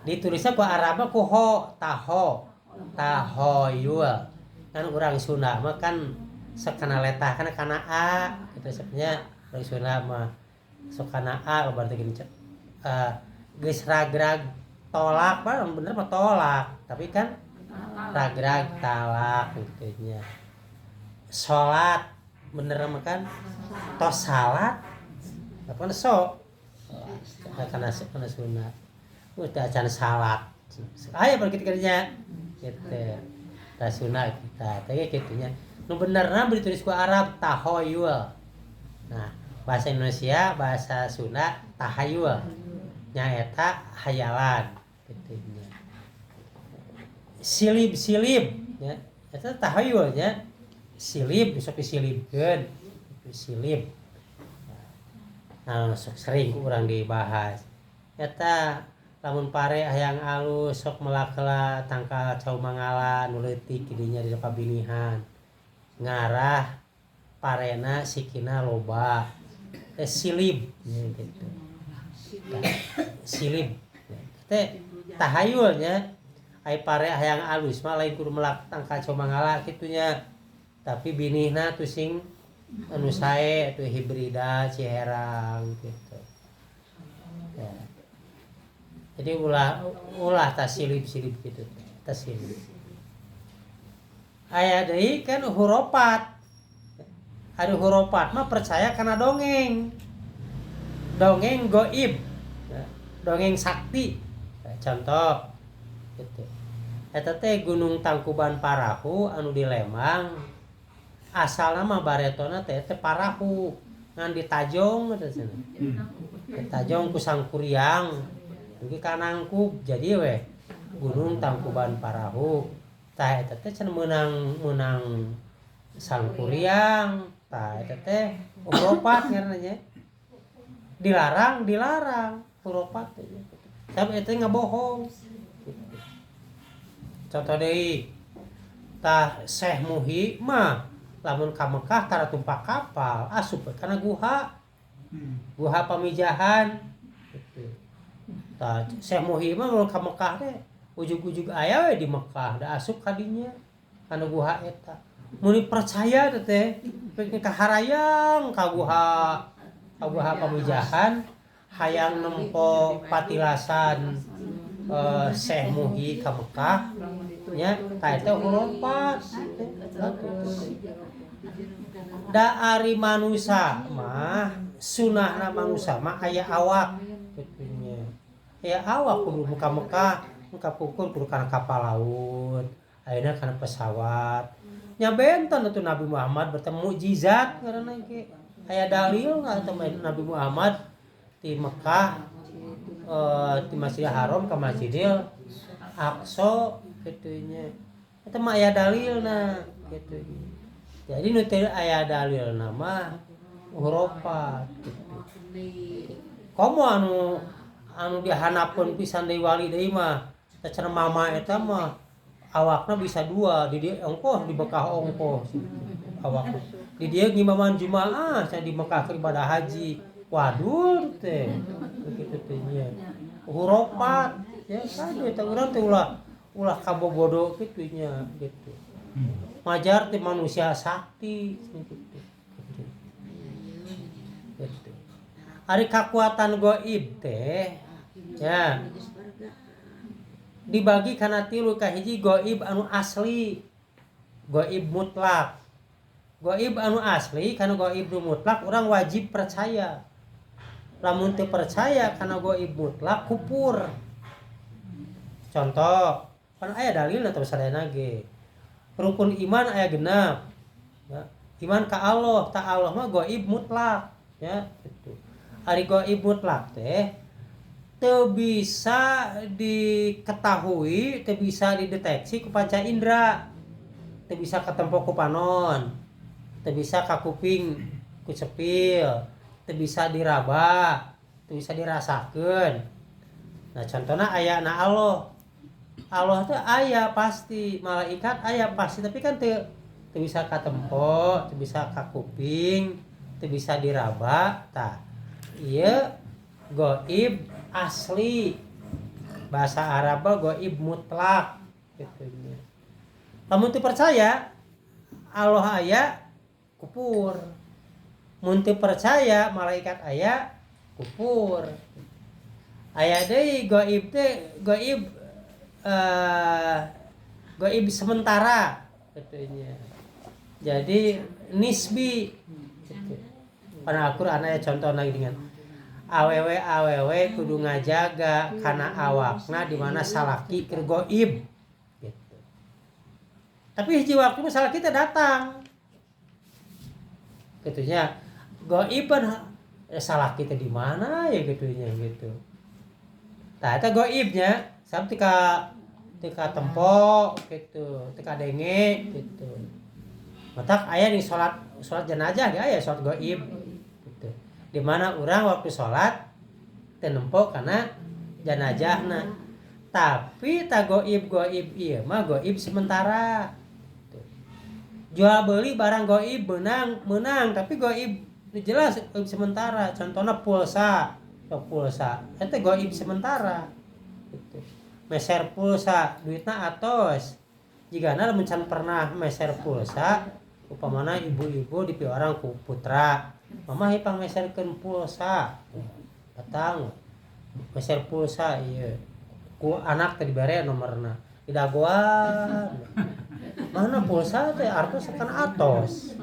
Ditulisna ku Arab mah ku ho, taho, tahoyul. Kan urang Sunda mah kan sok kana letah kana kana a gitu sebenarnya urang Sunda mah sok kana a berarti gini geus ragrag tolak mah bener mah tolak tapi kan ragrag talak gitu nya. Salat bener mah kan tos salat apa so Kana kana sunat. Udah acan salat. Aya kitu nya gitu. Tah sunat kita teh kitu nya. Nu benerna ditulis ku Arab tahoyul. Nah, bahasa Indonesia, bahasa Sunda tahayul. Nyaeta hayalan kitu nya. Silib-silib nya eta tahayul nya. Silib sok disilibkeun. Silib. Nah, sok sering ku urang dibahas. Eta lamun pare hayang alus sok melak heula tangkal cau mangala nu leutik dinya di pabinihan. Ngarah parena sikina loba. Teh silib nya gitu. Silib. Teh tahayul nya. Ai pare hayang alus mah lain kudu melak tangkal cau mangala kitu nya. Tapi binihna tuh sing anu sae atuh hibrida Ciherang gitu. Ya. Jadi ulah ulah tasilib-silib gitu teh, tasilib. Aya deui kan huropat. Ari huropat mah percaya kana dongeng. Dongeng goib. Ya, dongeng sakti. Ya, contoh gitu. Eta teh Gunung Tangkuban Parahu anu di Lembang. Asalna mah baretona teh teh parahu ngan ditajong eta cenah. Ditajong ku Sangkuriang. Dugi ka nangkub jadi weh Gunung Tangkuban Parahu. Tah eta teh cenah meunang meunang Sangkuriang. Tah eta teh huropat ngaranna nya. Dilarang, dilarang huropat teh. Tapi eta ngabohong. Gitu. Contoh deui. Tah Syekh Muhi mah lamun ka Mekah tara tumpak kapal, asup we kana guha. Guha Pamijahan gitu. Tah Syekh Muhi mah lamun ka Mekah teh ujug-ujug aya we di Mekah, da asup ka dinya kana guha eta. Mun percaya teh teh kaharayang ka guha Pamijahan hayang nempo patilasan Syekh Muhi ka Mekah nya, tah eta huropat. Da ari manusa mah sunahna manusa mah aya awak kitu nya. Aya awak kudu ka Mekah, ka pungkur kudu kana kapal laut, ayeuna kana pesawat. Nya benten atuh Nabi Muhammad bertemu mukjizat ngaranna ge. Aya dalil eta Nabi Muhammad di Mekah di Masjidil Haram ke Masjidil Aqsa kitu nya. Eta mah aya dalilna kitu nya. Jadi nu teu aya dalilna mah huropat gitu. Komo anu anu dihanapkeun pisan deui wali deui mah teh cenah mama eta mah awakna bisa dua di dieu ongkoh di Mekah ongkoh awakna. Di dieu ngimaman jumaah cenah di Mekah keur ibadah haji. Waduh teh kitu teh nya. Huropat ya kade eta urang teh ulah ulah kabobodo kitu nya gitu. Majar teh manusia sakti gitu. Gitu. Ari kakuatan goib teh ya dibagi kana tilu. Kahiji goib anu asli, goib mutlak. Goib anu asli kana goib nu mutlak urang wajib percaya. Lamun teu percaya kana goib mutlak kupur. Contoh, kan aya dalilna teh sadayana ge. Rukun iman aya 6. Ya, iman ka Allah, ta Allah mah goib mutlak ya gitu. Ari goib mutlak teh teu bisa diketahui, teu bisa dideteksi ku panca indera. Teu bisa katempo ku panon, teu bisa ka kuping ku cepil, teu bisa diraba, teu bisa dirasakeun. Nah, contohna ayana Allah. Allah teh aya pasti, malaikat aya pasti, tapi kan teu teu bisa katempo, teu bisa ka kuping, teu bisa diraba. Tah, ieu goib asli. Bahasa Arab mah goib mutlak gitu nya. Lamun teu percaya Allah aya, kupur. Mun teu percaya malaikat aya, kupur. Aya deui goib teh goib goib sementara katanya. Jadi nisbi gitu. Pada Al-Qur'an aya contoh lagi dengan Awewe awewe kudu ngajaga kana awakna di mana salaki keur goib gitu. Tapi hiji waktu mah salaki teh datang. Gitu nya. Goib kan salaki teh di mana ya gitu nya gitu. Tah eta goibnya sabab tika tika tempo gitu, tika denge gitu. Matak aya di salat salat jenazah ge aya salat goib gitu. Di mana urang waktu salat teu nempo kana jenazahna. Tapi ta goib-goib ieu mah goib sementara. Gitu. Jual beli barang goib menang menang tapi goib jelas goib sementara. Contohnya pulsa, sok pulsa eta goib sementara gitu. Meser pulsa duitna atos. Jigana lamun can pernah meser pulsa, upamana ibu-ibu dipiwarang ku putra, mama ieu pangmeserkeun pulsa, datang meser pulsa ieu ku anak teh dibere nomorna, didagoan mana pulsa teh artos kan atos,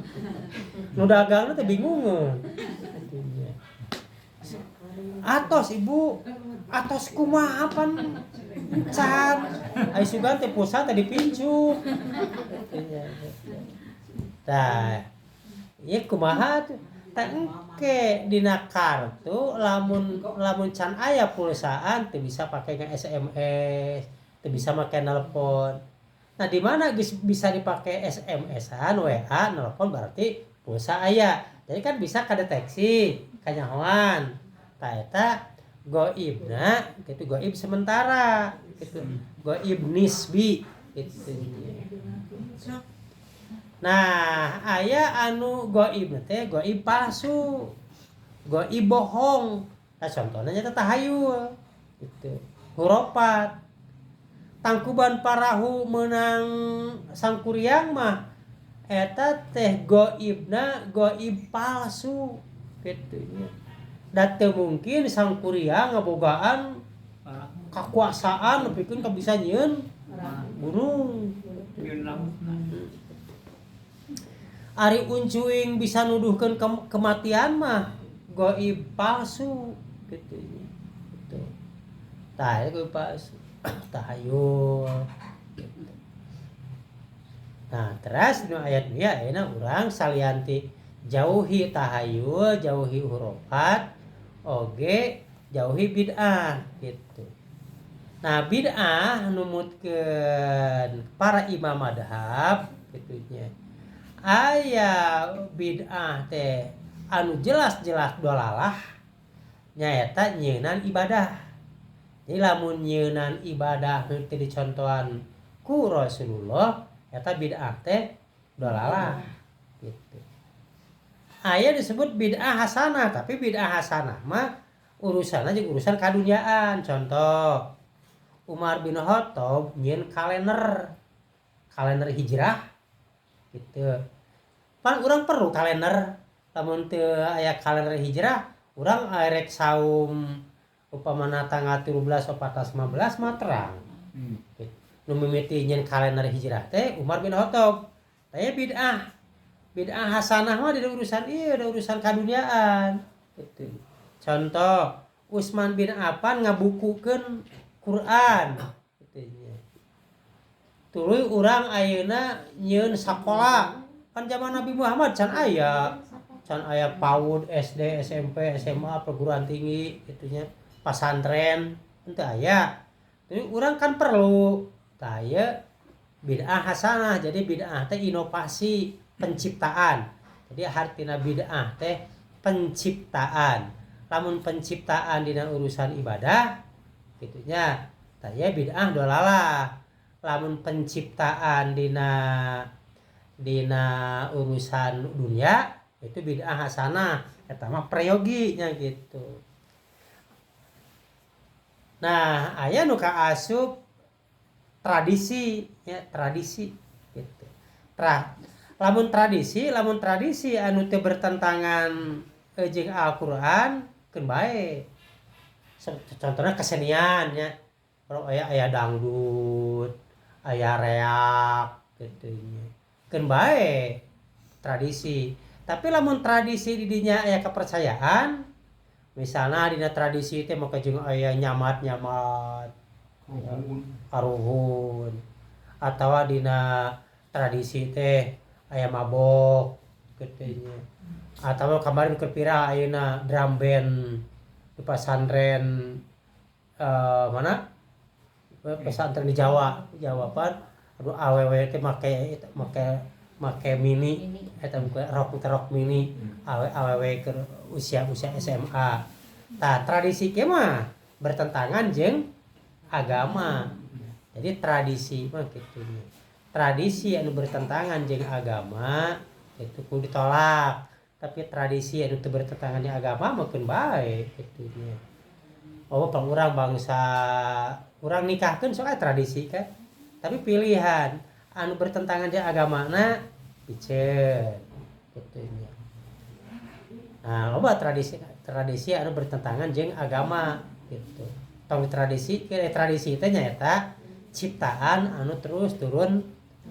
nu dagangna teh bingungeun, atos ibu, atos kumaha pan can ai sugan teh pulsa teh dipincuk. Tah ieu kumaha tuh tah engke dina kartu lamun lamun can aya pulsaan teu bisa pake nge-SMS, teu bisa make nelpon. Nah di mana geus bisa dipake SMS-an, WA, nelpon berarti pulsa aya. Jadi kan bisa kadeteksi, kanyahoan. Tah eta goibna gitu, goib sementara gitu. Goib nisbi gitu. Nah, aya anu goib teh goib palsu. Goib bohong. Nah, contohnya nyata tahayul gitu. Hurufat. Tangkuban Parahu menang Sangkuriang mah eta teh goibna goib palsu gitu nya. Da teu mungkin Sangkuriang ngabogaan kakuasaan nepikeun ka bisa nyieun gunung. Ari uncuing bisa nuduhkeun kematian mah goib palsu gitu nya. Gitu. Tah eta goib palsu. Tahayul gitu. Nah, terus nu ayat ieu ayeuna urang salianti jauhi tahayul, jauhi hurufat, oge jauhi bid'ah gitu. Nah, bid'ah numutkeun para imam madhab gitu nya. Aya bid'ah teh anu jelas-jelas dolalah nyaeta nyeunan ibadah. Jadi lamun nyeunan ibadah nu teu dicontohan ku Rasulullah eta bid'ah teh dolalah gitu. Aya disebut bid'ah hasanah, tapi bid'ah hasanah mah urusanna jeung urusan kadunyaan. Contoh Umar bin Khattab nyieun kalender, kalender hijrah gitu. Pan urang perlu kalender, lamun teu aya kalender hijrah urang arek saum upamana tanggal 13, 14, 15 mah terang. Nu mimiti nyieun kalender hijrah teh Umar bin Khattab. Tah bid'ah. Bid'ah hasanah mah dina urusan ieu, da urusan kadunyaan gitu. Contoh Utsman bin Affan ngabukukeun Quran gitu nya. Tuluy urang ayeuna nyieun sakola. Kan zaman Nabi Muhammad can aya. Can aya PAUD, SD, SMP, SMA, perguruan tinggi gitu nya. Pasantren henteu aya. Jadi urang kan perlu. Tah ieu bid'ah hasanah. Jadi bid'ah teh inovasi penciptaan. Jadi hartina bid'ah teh penciptaan. Lamun penciptaan dina urusan ibadah gitu nya, tah ieu bid'ah dolalah. Lamun penciptaan dina dina urusan dunia itu bid'ah hasanah, eta mah prayogi nya gitu. Nah, aya nu kaasup tradisi ya, tradisi gitu. Lamun tradisi anu teu bertentangan jeung Al-Qur'an keun bae. Contohnya kesenian nya. Kalau aya aya dangdut, aya reak gitu nya. Keun bae tradisi. Tapi lamun tradisi di dinya aya kepercayaan, Misalnya dina tradisi teh maka jeung aya nyamat-nyamat karuhun, atawa dina tradisi teh aya mabok kitu nya, atawa kemarin keur viral ayeuna drum band di pasantren, mana pesantren di Jawa, Jawa pan. Aduh, awewe teh make make make mini eta rok rok mini, awe awewe keur usia usia SMA. Tah, tradisi kieu mah bertentangan jeung agama. Jadi tradisi mah kitu nya, tradisi anu bertentangan jeung agama itu kudu ditolak, tapi tradisi anu teu bertentangan jeung agama mah keun bae kitu nya. Oh, pang urang bangsa urang nikahkeun sok aya tradisi kan, tapi pilihan anu bertentangan jeung agamana piceun kitu nya. Nah, loba tradisi tradisi anu bertentangan jeung agama gitu. Tong tradisi tradisi teh nyaeta ciptaan anu terus turun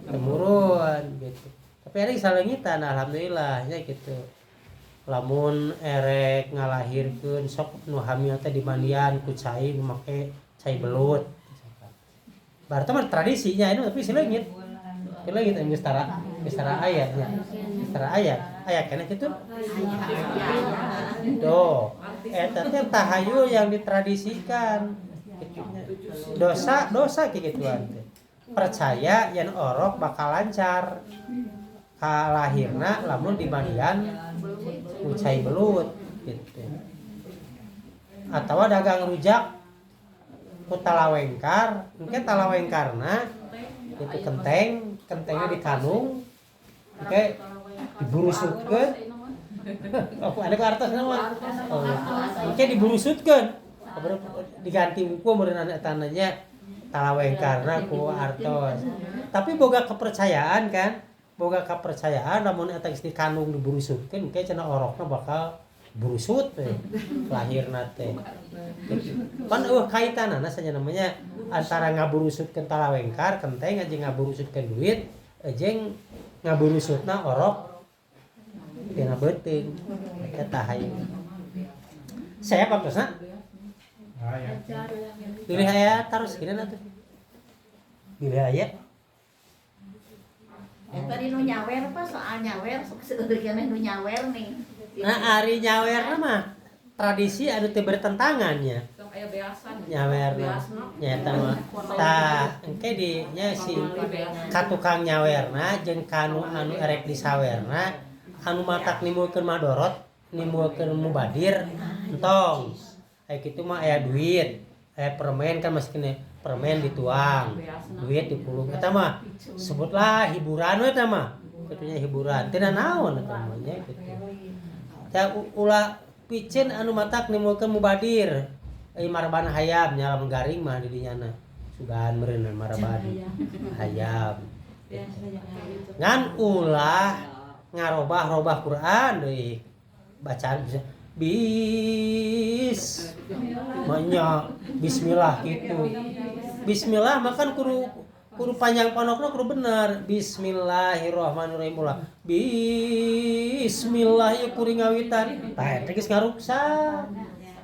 temurun gitu, tapi ada salengitan, alhamdulillah nya gitu. Lamun erek ngalahirkeun sok nu hamil teh dimandian ku cai, make cai belut. Berarti mah tradisinya ini, tapi seleungit seleungit geus tara, geus tara aya nya, geus tara aya, aya keneh kitu. Tuh, eta teh tahayul yang ditradisikan kitu nya. Dosa dosa kayak gituan teh. Percaya yang orok bakal lancar kalahirna lamun dimandian ku cai belut gitu. Atau dagang rujak ku talawengkar, engke talawengkarna itu kenteng, kentengnya dikandung, engke diburusutkeun. Oh, ada ku artos nama. Oh, engke diburusutkeun. Diganti buku meureun eta nya talawengkarna ku artos. Tapi boga kepercayaan kan, boga kepercayaan lamun eta geus dikandung diburusutkeun, engke cenah orokna bakal burusut teh lahirna teh. Pan euweuh kaitanana saja namanya antara ngaburusutkeun talawengkar kenteng jeung ngaburusutkeun duit jeung ngaburusutna orok tina beuteung. Eta hayu. Saya waktosna? Pilih aya terus gini atuh. Pilih aya. Eh, tadi nu nyawer apa soal nyawer, sok seueur keneh nu nyawer nih. Nah, ari nyawer mah tradisi anu teu bertentangannya. Sok aya beasan. Nyawer Beasna. Nyata mah. Tah, engke di nya si ka tukang nyawerna jeung kanu anu erek disawerna anu matak nimbulkeun madorot, nimbulkeun mubadir, entong. Aya kitu mah aya duit, aya permen kan masih kene permen dituang, duit dipulung. Eta mah sebutlah hiburan we eta mah. Kitunya hiburan. Teu naon eta mah nya kitu. Tah, ulah piceun anu matak nimbulkeun mubadir. Euy, maraban hayam nya, lamun garing mah di dinya na. Sugan meureun maraban hayam. Ngan ulah ngarobah-robah Quran deui. Bacaan bisa bis manya bismillah gitu. Bismillah mah kan kudu kudu panjang pondokna, kudu bener. Bismillahirrahmanirrahim, ulah bismillah ieu kuring ngawitan. Tah, eta geus ngaruksak.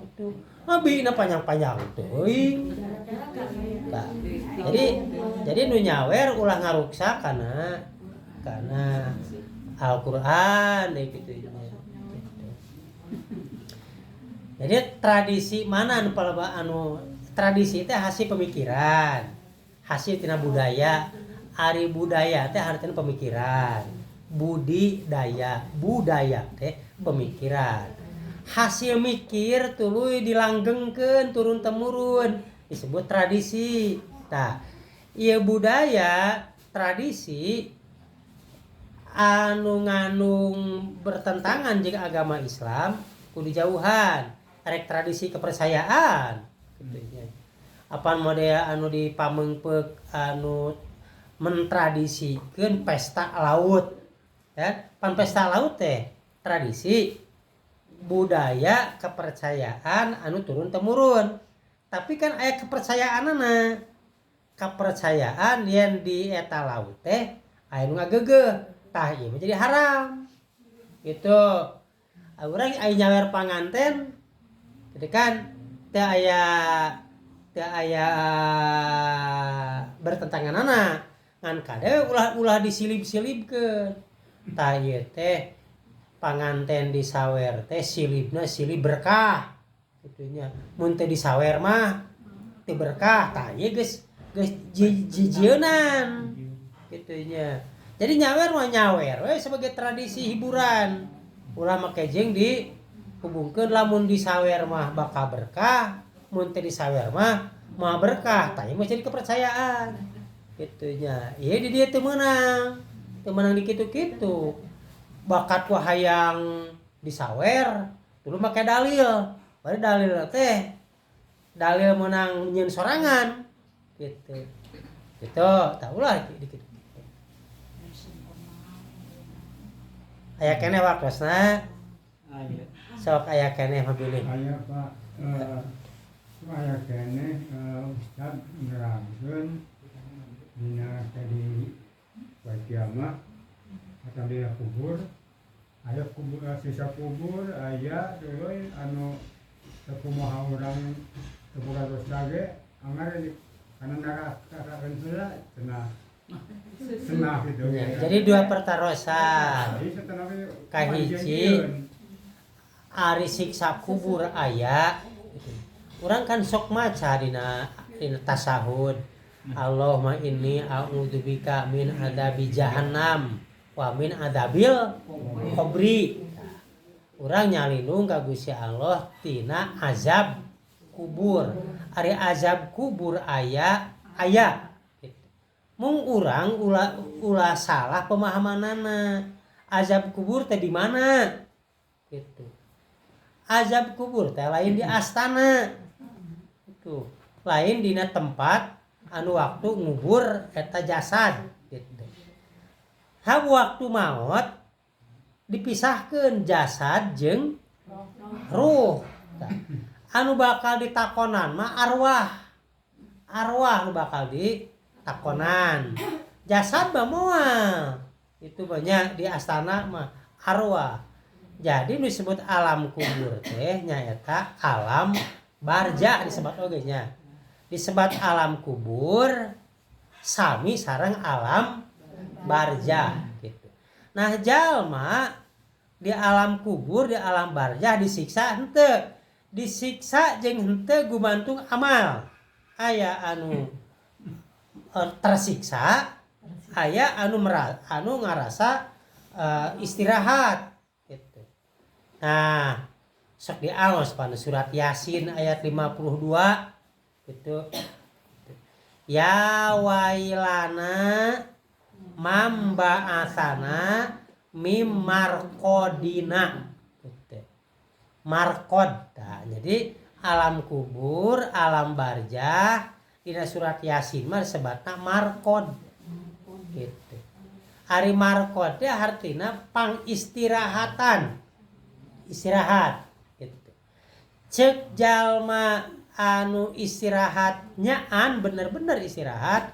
Itu. Nabi na panjang-panjang teuing. Tah. Jadi nu nyawer ulah ngaruksak karena Al-Qur'an deui kitu nya. Gitu. Jadi tradisi mana anu paleba, anu tradisi teh hasil pemikiran, hasil tina budaya. Ari budaya teh hartina pemikiran. Budi daya, budaya teh pemikiran. Hasil mikir tuluy dilanggengkeun turun temurun disebut tradisi. Tah, ieu budaya tradisi anu ngandung bertentangan jeung agama Islam kudu dijauhan. Rek tradisi kepercayaan kitu nya. Apan model anu di Pameungpeuk anu mentradisikeun pesta laut. Ya, pan pesta laut teh tradisi budaya kepercayaan anu turun temurun. Tapi kan aya kepercayaanana. Kepercayaan yang di eta laut teh aya nu ngageugeuh. Tah, ieu mah jadi haram. Gitu. Urang aya nyawer panganten Jadi kan teu aya bertentangan, ngan kade ulah-ulah disilib-silibkeun. Tah, ieu teh panganten disawer teh silibna silib berkah kitu nya. Mun teu disawer mah teu berkah. Tah, ieu geus geus jijieunnan kitu nya. Jadi nyawer mah nyawer we sebagai tradisi hiburan, ulah make jeung dihubungkeun lamun disawer mah bakal berkah, mun teu disawer mah moal berkah. Tah, ieu mah jadi kepercayaan kitu nya. Ieu di dieu teu meunang di kitu-kitu. Bakat ku hayang disawer dulu make dalil. Bari dalil teh dalil meunang nyieun sorangan gitu gitu. Tah, ulah di kitu. Aya keneh waktosna? Aya. Sok, aya keneh mah bilih. Aya, Pak, aya keneh, Ustad nerangkeun dina tadi poe kiamat atau dina kubur aya kubur, siksa kubur aya, tuluy anu sakumaha urang teu boga dosa ge anggar di kana neraka heula cenah cenah gitu. Ya, jadi dua pertarosan. Jadi setelah ge Kahiji, ari siksa kubur aya. Urang kan sok maca dina dina tasahud, "Allahumma inni a'udzubika min adzabi jahannam wa min adzabil qabri." Urang nyalindung ka Gusti Allah tina azab kubur. Ari azab kubur aya, aya gitu. Mung urang ulah ulah salah pemahamanana. Azab kubur teh di mana gitu. Azab kubur teh lain di astana itu, lain dina tempat anu waktu ngubur eta jasad gitu. Ha, waktu maot dipisahkan jasad jeung ruh. Tah, anu bakal ditakonan mah arwah. Arwah nu bakal ditakonan, jasad mah moal. Itu banyak di astana mah arwah. Jadi nu disebut alam kubur teh nyaeta alam barjah disebut oge nya. Disebut alam kubur sami sareng alam barjah gitu. Nah, jalma di alam kubur, di alam barjah disiksa henteu? Disiksa jeung henteu gumantung amal. Aya anu tersiksa, aya anu anu ngarasa istirahat gitu. Nah, sok diaos pada surat Yasin ayat 52 gitu. "Ya wailana man ba'atsana mim marqodina" gitu. Marqod. Nah, jadi alam kubur, alam barjah dina surat Yasin mah disebutna marqod gitu. Ari marqod teh artina pangistirahatan. Istirahat gitu. Cek jalma anu istirahat nyaan bener-bener istirahat,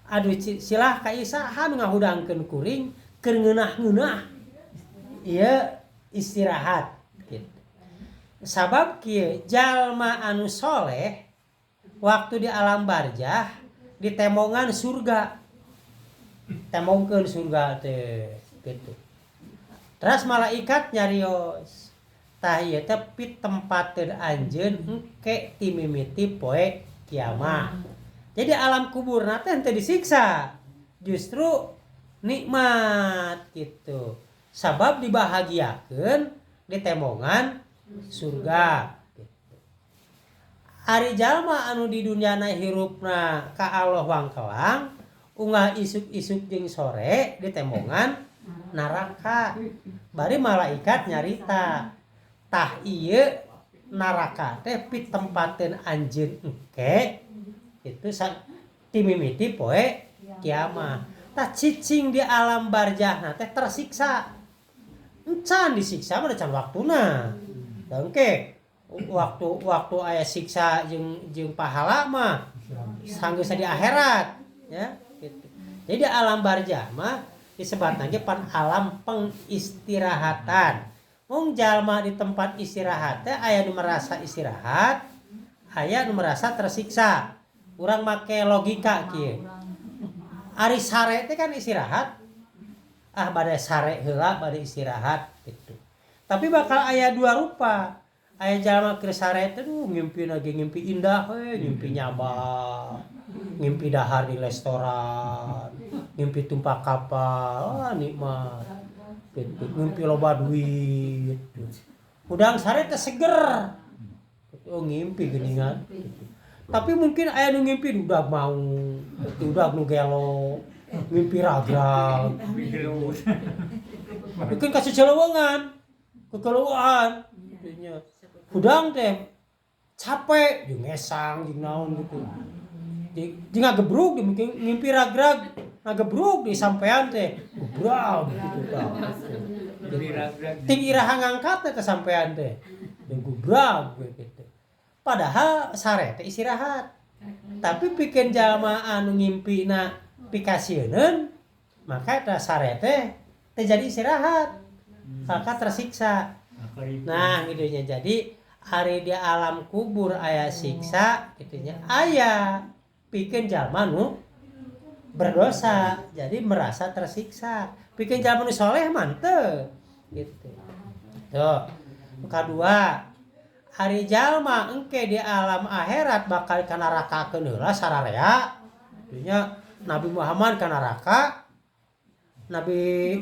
aduh, silah ka saha nu ngahudangkeun kuring keur ngeunah-ngeunah ieu istirahat gitu. Sabab kieu, jalma anu soleh waktu di alam barjah ditembongan surga, tembongkeun surga teh gitu. Terus malaikat nyarios, "Tah, ieu teh pitempateun anjeun engke timimiti poe kiamat." Jadi alam kuburna teh henteu disiksa, justru nikmat gitu, sabab dibahagiakeun ditembongan surga gitu. Ari jalma anu di dunyana hirupna ka Allah wangkelang, unggal isuk-isuk jeung sore ditembongan neraka. Bari malaikat nyarita, "Tah, ieu neraka teh pitempateun anjeun engke itu timimiti poe kiamat." Tah, cicing di alam barjahna teh tersiksa encan? Disiksa mah can waktuna. Da engke waktu waktu aya siksa jeung jeung pahala mah sanggeus di akhirat ya gitu. Jadi alam barjah mah disebut lagi pan alam pengistirahatan. Mung jalma di tempat istirahat teh aya nu merasa istirahat, aya nu merasa tersiksa. Urang make logika kieu. Ari sare teh kan istirahat. Ah, bade sare heula, bade istirahat gitu. Tapi bakal aya dua rupa. Aya jalma keur sare teh, duh, ngimpi lagi ngimpi indah we, ngimpi nyaba, ngimpi dahar di restoran, ngimpi tumpak kapal, ah, nikmat. Gitu. Ngimpi loba duit. Hudang sare teh seger. Gitu. Oh, ngimpi geuningan. Gitu. Tapi mungkin aya nu ngimpi udah mau, udah nu gelo, ngimpi ragrag. Mungkin kasih celewongan, kekeluhan, gitu. Hudang teh capek, jeung ngesang, jeung naon gitu. Jeung ngagebrug, mungkin ngimpi ragrag, ngagebrug di sampean teh, gebrag gitu tah. Ting iraha ngangkat teh ke sampean teh, jeung gebrag gitu. Padahal sare teh istirahat. Tapi pikeun jalma anu ngimpina pikasieuneun, maka eta sare teh teu jadi istirahat. Maka tersiksa. Nah, gitu nya. Jadi ari di alam kubur aya siksa gitu nya. Aya pikeun jalma nu berdosa, jadi merasa tersiksa. Pikeun jalma nu soleh mah teu gitu. Tuh. Kadua, ari jalma engke di alam akhirat bakal ka nerakakeun heula sararea. Artinya Nabi Muhammad ka neraka, Nabi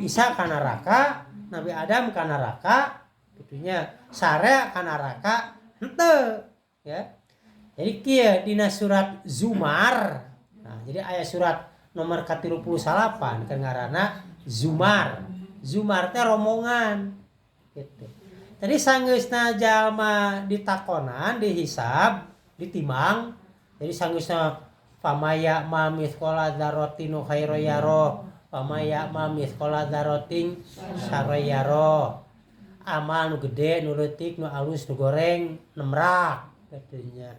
Isa ka neraka, Nabi Adam ka neraka, gitunya sarea ka neraka henteu ya. Jadi kieu dina surat Zumar. Nah, jadi aya surat nomor ka-38 kan ngaranna Zumar. Zumar teh rombongan gitu. Jadi sanggeusna jalma ditakonan, dihisab, ditimbang. Jadi sanggeusna famay ya'mal mitsqala dzarratin khairan yarah, famay ya'mal mitsqala dzarratin syarran yarah. Amal nu gede, nu leutik, nu alus, nu goreng, nemrak katanya.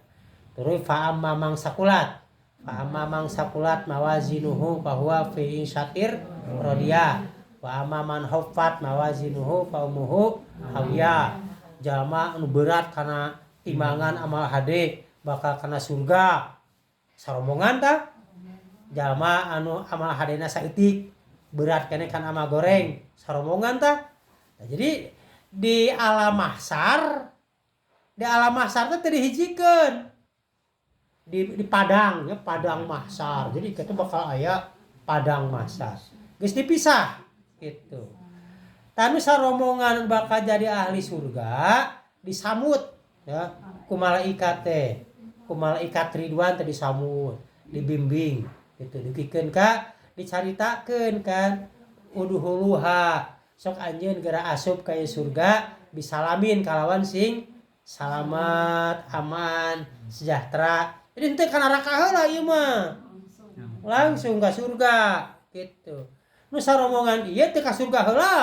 Terus fa amma man saqulat. Fa amma man saqulat mawazinuhu fa huwa fi 'isyatir radiyah. Wa amma man khaffat mawazinuhu fa ummuhu hawiyah. Jalma nu berat kana timbangan amal hade bakal kana surga. Sarombongan tah? Jalma anu amal hadena saeutik berat kene kan amal goreng, sarombongan tah? Nah, jadi di alam mahsar, di alam mahsar teh teu dihijikeun. Di padang ya, padang mahsar. Jadi kita bakal aya padang mahsar. Geus dipisah gitu. Tanu sarombongan bakal jadi ahli surga disamut ya ku malaikat teh. Ku malaikat Ridwan teh disamut, dibimbing gitu, dugikeun ka dicaritakeun kan udkhuluha sok anjeun geura asup ka surga bisalamin kalawan sing salamat, aman, sejahtera. Jadi henteu ka neraka heula ieu mah. Langsung ka surga gitu. Nu sarombongan ieu teu ka surga heula.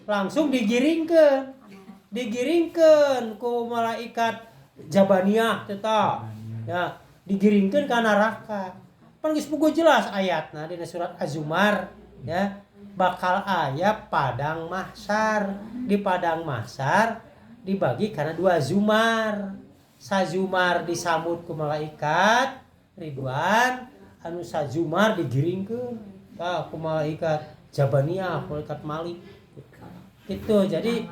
Langsung digiringkeun. Digiringkeun ku malaikat Jabaniyah teh tah. Ya, digiringkeun ka neraka. Pan geus puguh jelas ayatna dina surat Az-Zumar ya. Bakal aya padang mahsyar. Di padang mahsyar dibagi karena dua zumar. Sazumar disambut ku malaikat Ridwan, anu sazumar digiringkeun tah ku malaikat Jabaniyah, malaikat Malik. Gitu. Jadi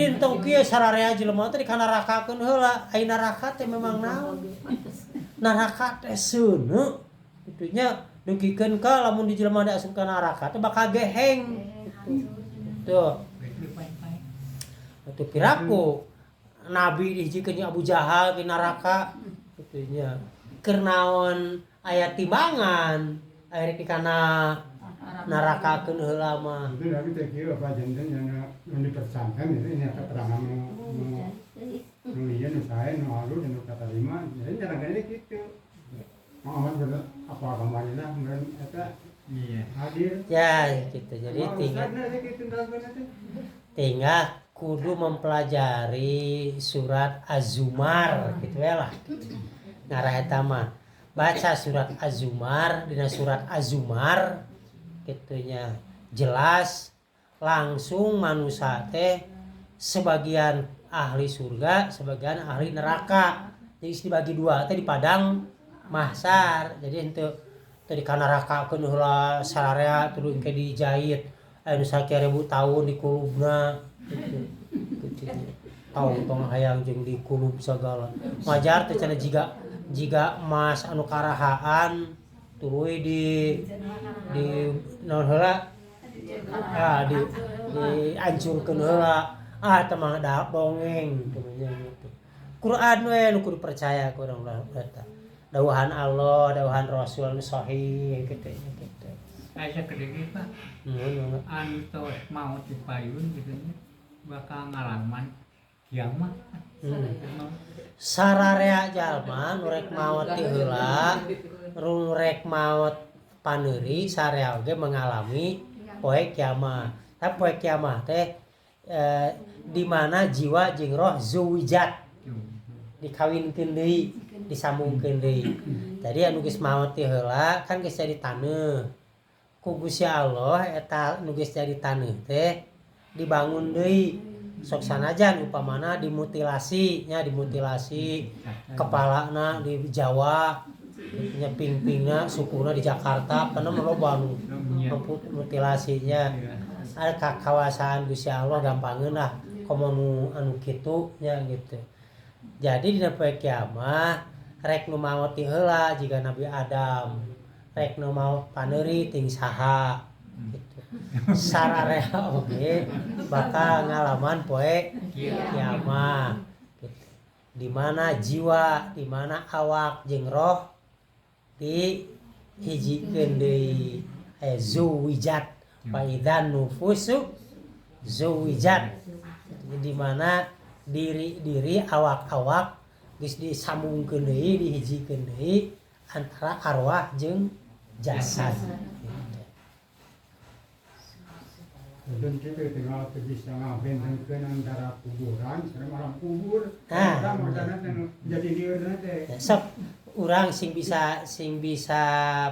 entong kieu sararea jelema teh dikanarakakeun heula. Ai neraka teh memang naon? Neraka teh seuneu. Kitu nya dugikeun ka lamun di jelema diasup ka neraka teh bakal geheng gitu. Tuh. Itu piraku Nabi dihijikeun jeung Abu Jahal di neraka kitu nya. Keur naon aya timbangan aya di kana nerakakeun heula mah. Itu tapi teh kieu apa janten yang dipersangkan itu ini keterangan nu nu nu ieu nu sae nu alus nu katarima jadi jarang gitu. Muhammad bener apa kemarin lah kemudian eta Iya. hadir. Ya gitu. Jadi tinggal tinggal kudu mempelajari surat Az-Zumar gitu ya lah. Ngarah eta mah. Baca surat Az-Zumar, dina surat Az-Zumar gitunya jelas Langsung manusia teh sebagian ahli surga, sebagian ahli neraka. Jadi dibagi dua teh di padang mahsar. Jadi henteu teu dikanarakakeun heula sararea tuluy engke dijait aya nu 1000 tahun dikulubna gitu. Gitu. Tong tong hayang jeung dikulub sagala. Wajar teh cenah jiga jiga emas anu karahaan tuluy di naon heula ah diancurkeun heula ah teh mah da dongeng gitu gitu. Quran we nu kudu percaya ku urang lah eta. Dawuhan Allah, dawuhan Rasul nu sahih gitu gitu. Aya sakedeung Pak. Nuhun. Anu tos maot di payun gitu nya bakal ngalaman kiamat. Sararea jalma nu rek maot ti heula, nu rek maot paneuri sarea oge mengalami poe kiamat. Tapi poe kiamat teh di mana jiwa jeung roh zuwijat dikawinkeun deui, disambungkeun deui. Jadi anu geus maot ti heula kan geus jadi taneuh. Ku Gusti Allah eta nu geus jadi taneuh teh dibangun deui. Sok sanajan upamana dimutilasi nya, dimutilasi kepalana di Jawa nya, pingpingna sukuna di Jakarta, karena loba nu mutilasinya. Ada kakawasaan Gusti Allah gampangeun lah komo nu anu kitu nya gitu. Jadi dina poe kiamat rek nu maot ti heula jiga Nabi Adam, rek nu maot paneuri ting saha gitu. Sararea oge bakal ngalaman poe kiamat gitu. Di mana jiwa, di mana awak jeung roh dihijikeun deui, zuwijat fa idzan nufusu zuwijat, di mana diri-diri awak-awak geus disambungkeun deui, dihijikeun deui antara arwah jeung jasad gitu. Dan kita tinggal bisa ngabentenkeun antara kuburan sareng alam kubur. Nah. Eta maksudna teh nu jadi lieur teh. Sok urang sing bisa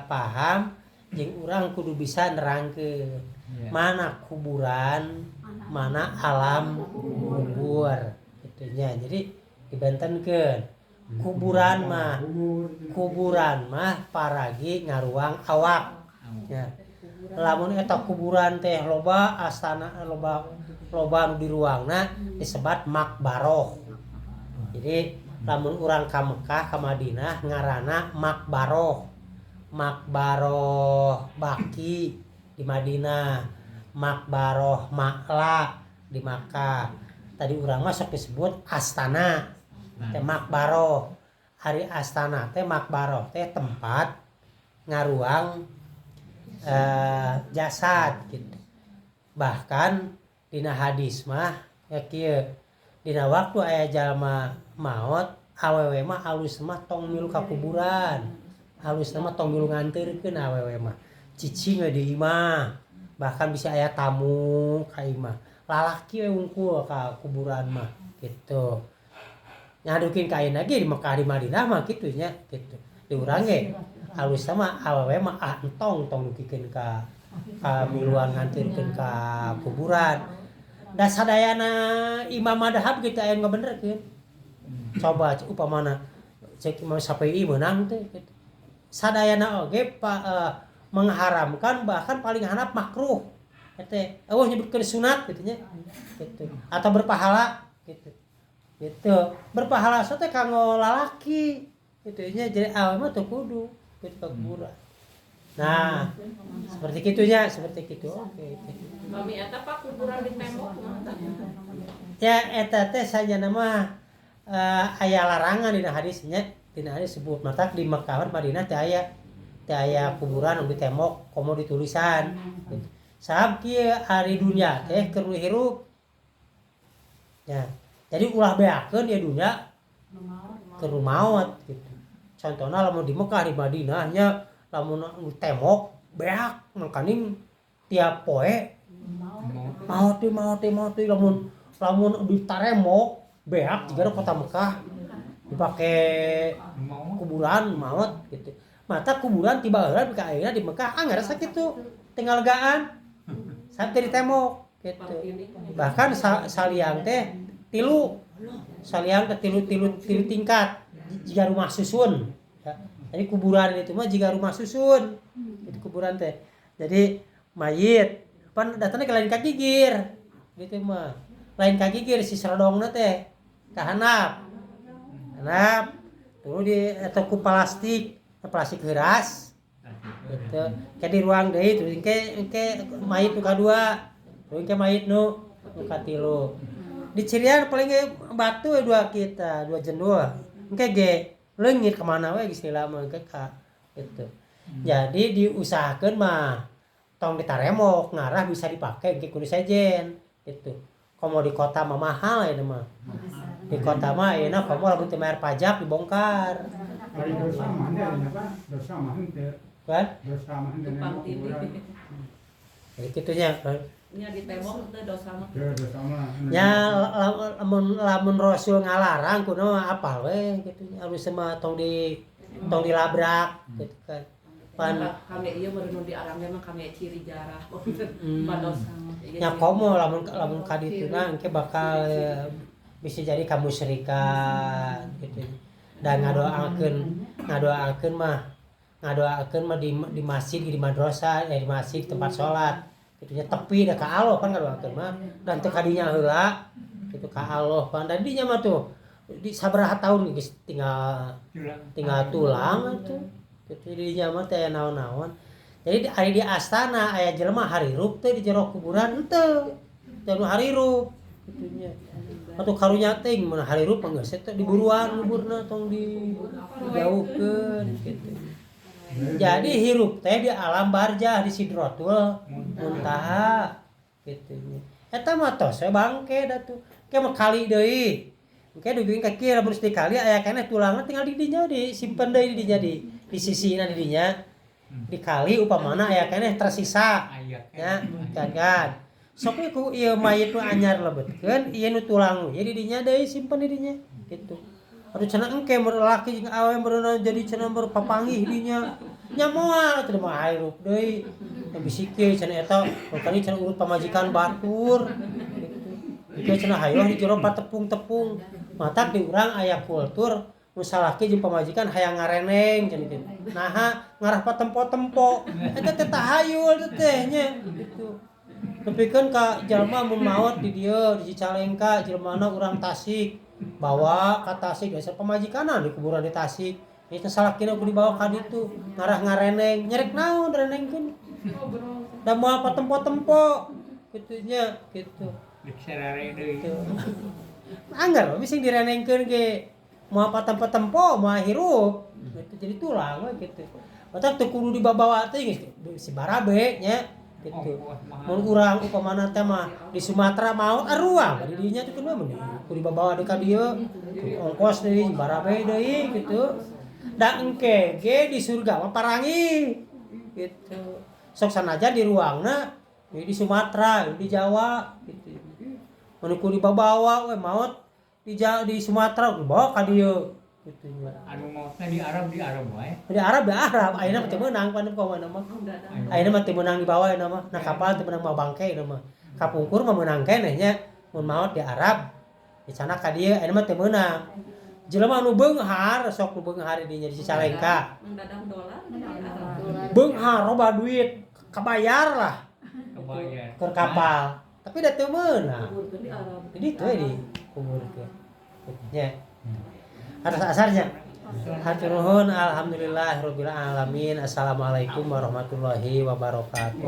paham jeung urang kudu bisa nerangkeun mana kuburan, mana alam kubur gitu nya. Jadi dibentenkeun. Kuburan mah Kubur. Kuburan mah paragi ngaruang awak. Ya. Lamun eta kuburan teh loba astana, loba loba nu diruangna disebat makbaroh. Jadi lamun urang ka Mekah, ka Madinah ngaranna makbaroh. Makbaroh Baki di Madinah, makbaroh Makla di Makkah. Tadi urang mah sok disebut astana teh makbaroh. Ari astana teh makbaroh teh tempat ngaruang jasad gitu. Bahkan dina hadis mah ya kieu, dina waktu aya jalma maot, awewe mah alus mah tong milu ka kuburan. Alus mah tong milu nganterkeun awewe mah. Cicing we di imah. Bahkan bisa aya tamu ka imah. Lalaki we wungkul ka kuburan mah gitu. Nyadukin ka ayeuna ge di Mekah di Madinah mah kitu nya gitu. Di urang ge alus mah awewe mah ah entong tong dugikeun ka miluan nganterkeun ka kuburan. Da sadayana imam madhab gitu aya ngabenerkeun. Coba upamana cek Imam Syafi'i meunang teh gitu. Sadayana oge mengharamkan, bahkan paling handap makruh. Eta eueuh nyebutkeun sunat gitu nya. Gitu. Atau berpahala gitu. Gitu. Berpahala so teh kanggo lalaki gitu nya, jadi awewe mah teu kudu gitu ka kuburan. Nah, seperti kitunya, seperti kitu. Oke. Gitu. Mami eta Pak kuburan di tembok kumaha tah? Ya eta teh sajana mah aya larangan dina hadisnya, dina hadis sebut matak di Mekah Madinah teh aya kuburan anu di tembok komo ditulisan gitu. Sabab kieu, ari dunya teh keur hirup. Ya. Jadi ulah beakeun ya dunya keur maot gitu. Contohna lamun di Mekah di Madinah nya, lamun tembok beak mangkaning tiap poe maot teh, maot teh, maot teh. Lamun lamun di taremok beak jiga kota Mekah dipake kuburan maot gitu. Mata kuburan tiba heula ka ayeuna di Mekah anggar sakitu tinggal legaan sampai di tembok. Gitu. Bahkan saliang teh tilu, saliang teh tilu tilu tilu tingkat jiga rumah susun. Ya. Jadi kuburan itu mah jiga rumah susun. Itu kuburan teh. Jadi mayit pan datangnya ke lain ka gigir gitu mah. Lain ka gigir si serodongna teh ka handap. Handap terus di atau ku plastik, plastik heuras gitu. Kayak di ruang deui terus engke engke mayit nu kadua, terus engke mayit nu nu katilu. Di cirian paling ge batu we dua kita, dua jendul. Engke ge leungit kemana we geus lila mah engke ka gitu. Jadi diusahakeun mah tong ditaremok, ngarah bisa dipake engke kudu sejen gitu. Komo di kota mah mahal ya mah. Di kota mah ayeuna komo lamun teu bayar pajak dibongkar. Ari dosa mah henteu nya Pak, dosa mah henteu. Kan? Dosa mah henteu Tumpang nembok tindih. kuburan. Jadi kitunya. Nya di tembok teh dosa mah. Teu dosa mah. Ya lamun lamun Rasul ngalarang kuno apal we gitu nya, alus mah tong dilabrak gitu kan. Pan Kami ieu meureun nu di Arab mah kami ciri jarah. Padosa mah. Ieu Nya ciri. Komo lamun lamun ka dituna engke bakal bisa jadi kamusyrikan gitu. Dan ngadoakeun mah di masjid, di madrasah ya, di masjid tempat sholat gitu nya, tepi da ka Allah pan ngadoakeun mah, dan teu kadinya heula gitu ka Allah pan, dan dinya mah tuh di sabaraha tahun geus tinggal Tulang. Tinggal tulang atuh gitu, di dinya mah teh aya naon-naon. Jadi ari di astana aya jelema harirup teh di jero kuburan, henteu teu nu harirup kitu nya. Atuh karunya teuing mun harirup mah geus teh diburuan kuburna, tong dijauhkeun gitu. Jadi hirup teh di alam barzah, di Sidratul Muntaha gitu nya. Eta mah tos we bangke da tuh. Ke mah kali deui. Engke dugi ka kieu, lamun geus dikali aya keneh tulangna, tinggal di dinya disimpen deui di dinya, di sisina di dinya. Dikali upamana aya keneh tersisa Aya. Ya kan kan. Sok we ku ieu mayit nu anyar lebetkeun, ieu nu tulang ieu di dinya deui, simpen di dinya gitu. Aduh, cenah engke mun laki jeung awewe meureunna jadi cenah papanggih dinya. Nya moal atuh mah hirup deui. Bisi kieu cenah eta kali cenah urut pamajikan batur gitu. Engke cenah hayoh di jero patepung-tepung. Matak di urang aya kultur nu salaki jeung pamajikan hayang ngareneng cenah kitu. Naha ngarah patempo-tempo. Eta teh tahayul teh teh nya gitu. Nepikeun ka jalma mun maot di dieu di Cicalengka, jelmana urang Tasik bawa ka Tasik, dasar pamajikanna di kuburan di Tasik. Ieu teh salakina kudu dibawa ka ditu ngarah ngareneng, nyerek naon renengkeun. Da moal patempo-tempo kitu nya gitu. Dek sarare deui. Gitu. Anggar bisa direnengkeun ge moal patempo-tempo, moal hirup gitu, jadi tulang we gitu. Matak teu kudu dibabawa teh geus si barabe nya gitu. Ongkoh mahal. Mun urang upamana teh mah di Sumatera maot, aruang di dinya teh kudu mah kudu dibabawa deui ka dieu, ongkos deui, barabe deui gitu. Da engke ge di surga mah parangi gitu. Sok sanajan di ruangna di Sumatera, di Jawa gitu. Mun kudu dibabawa we maot di Sumatera dibawa ka dieu gitu nya. Anu maotna di Arab, di Arab wae. Di Arab, di Arab ayeuna mah teu meunang pan kumaha mah. Ayeuna mah teu meunang dibawa ayeuna mah. Na kapal teu meunang mawa bangke ayeuna mah. Kapungkur mah meunang keneh nya mun maot di Arab. Di sana ka dieu ayeuna mah teu meunang. Jelema nu beunghar, sok nu beunghar di dinya di Cicalengka. Mendadak dolar di Arab. Beunghar loba duit, kabayar lah Kebayar. keur kapal. Tapi da teu meunang. Kuburkeun di Arab. Jadi itu we dikuburkeun. Nya. Atas asarnya. Hatur nuhun, alhamdulillahirabbil alamin. Assalamualaikum warahmatullahi wabarakatuh.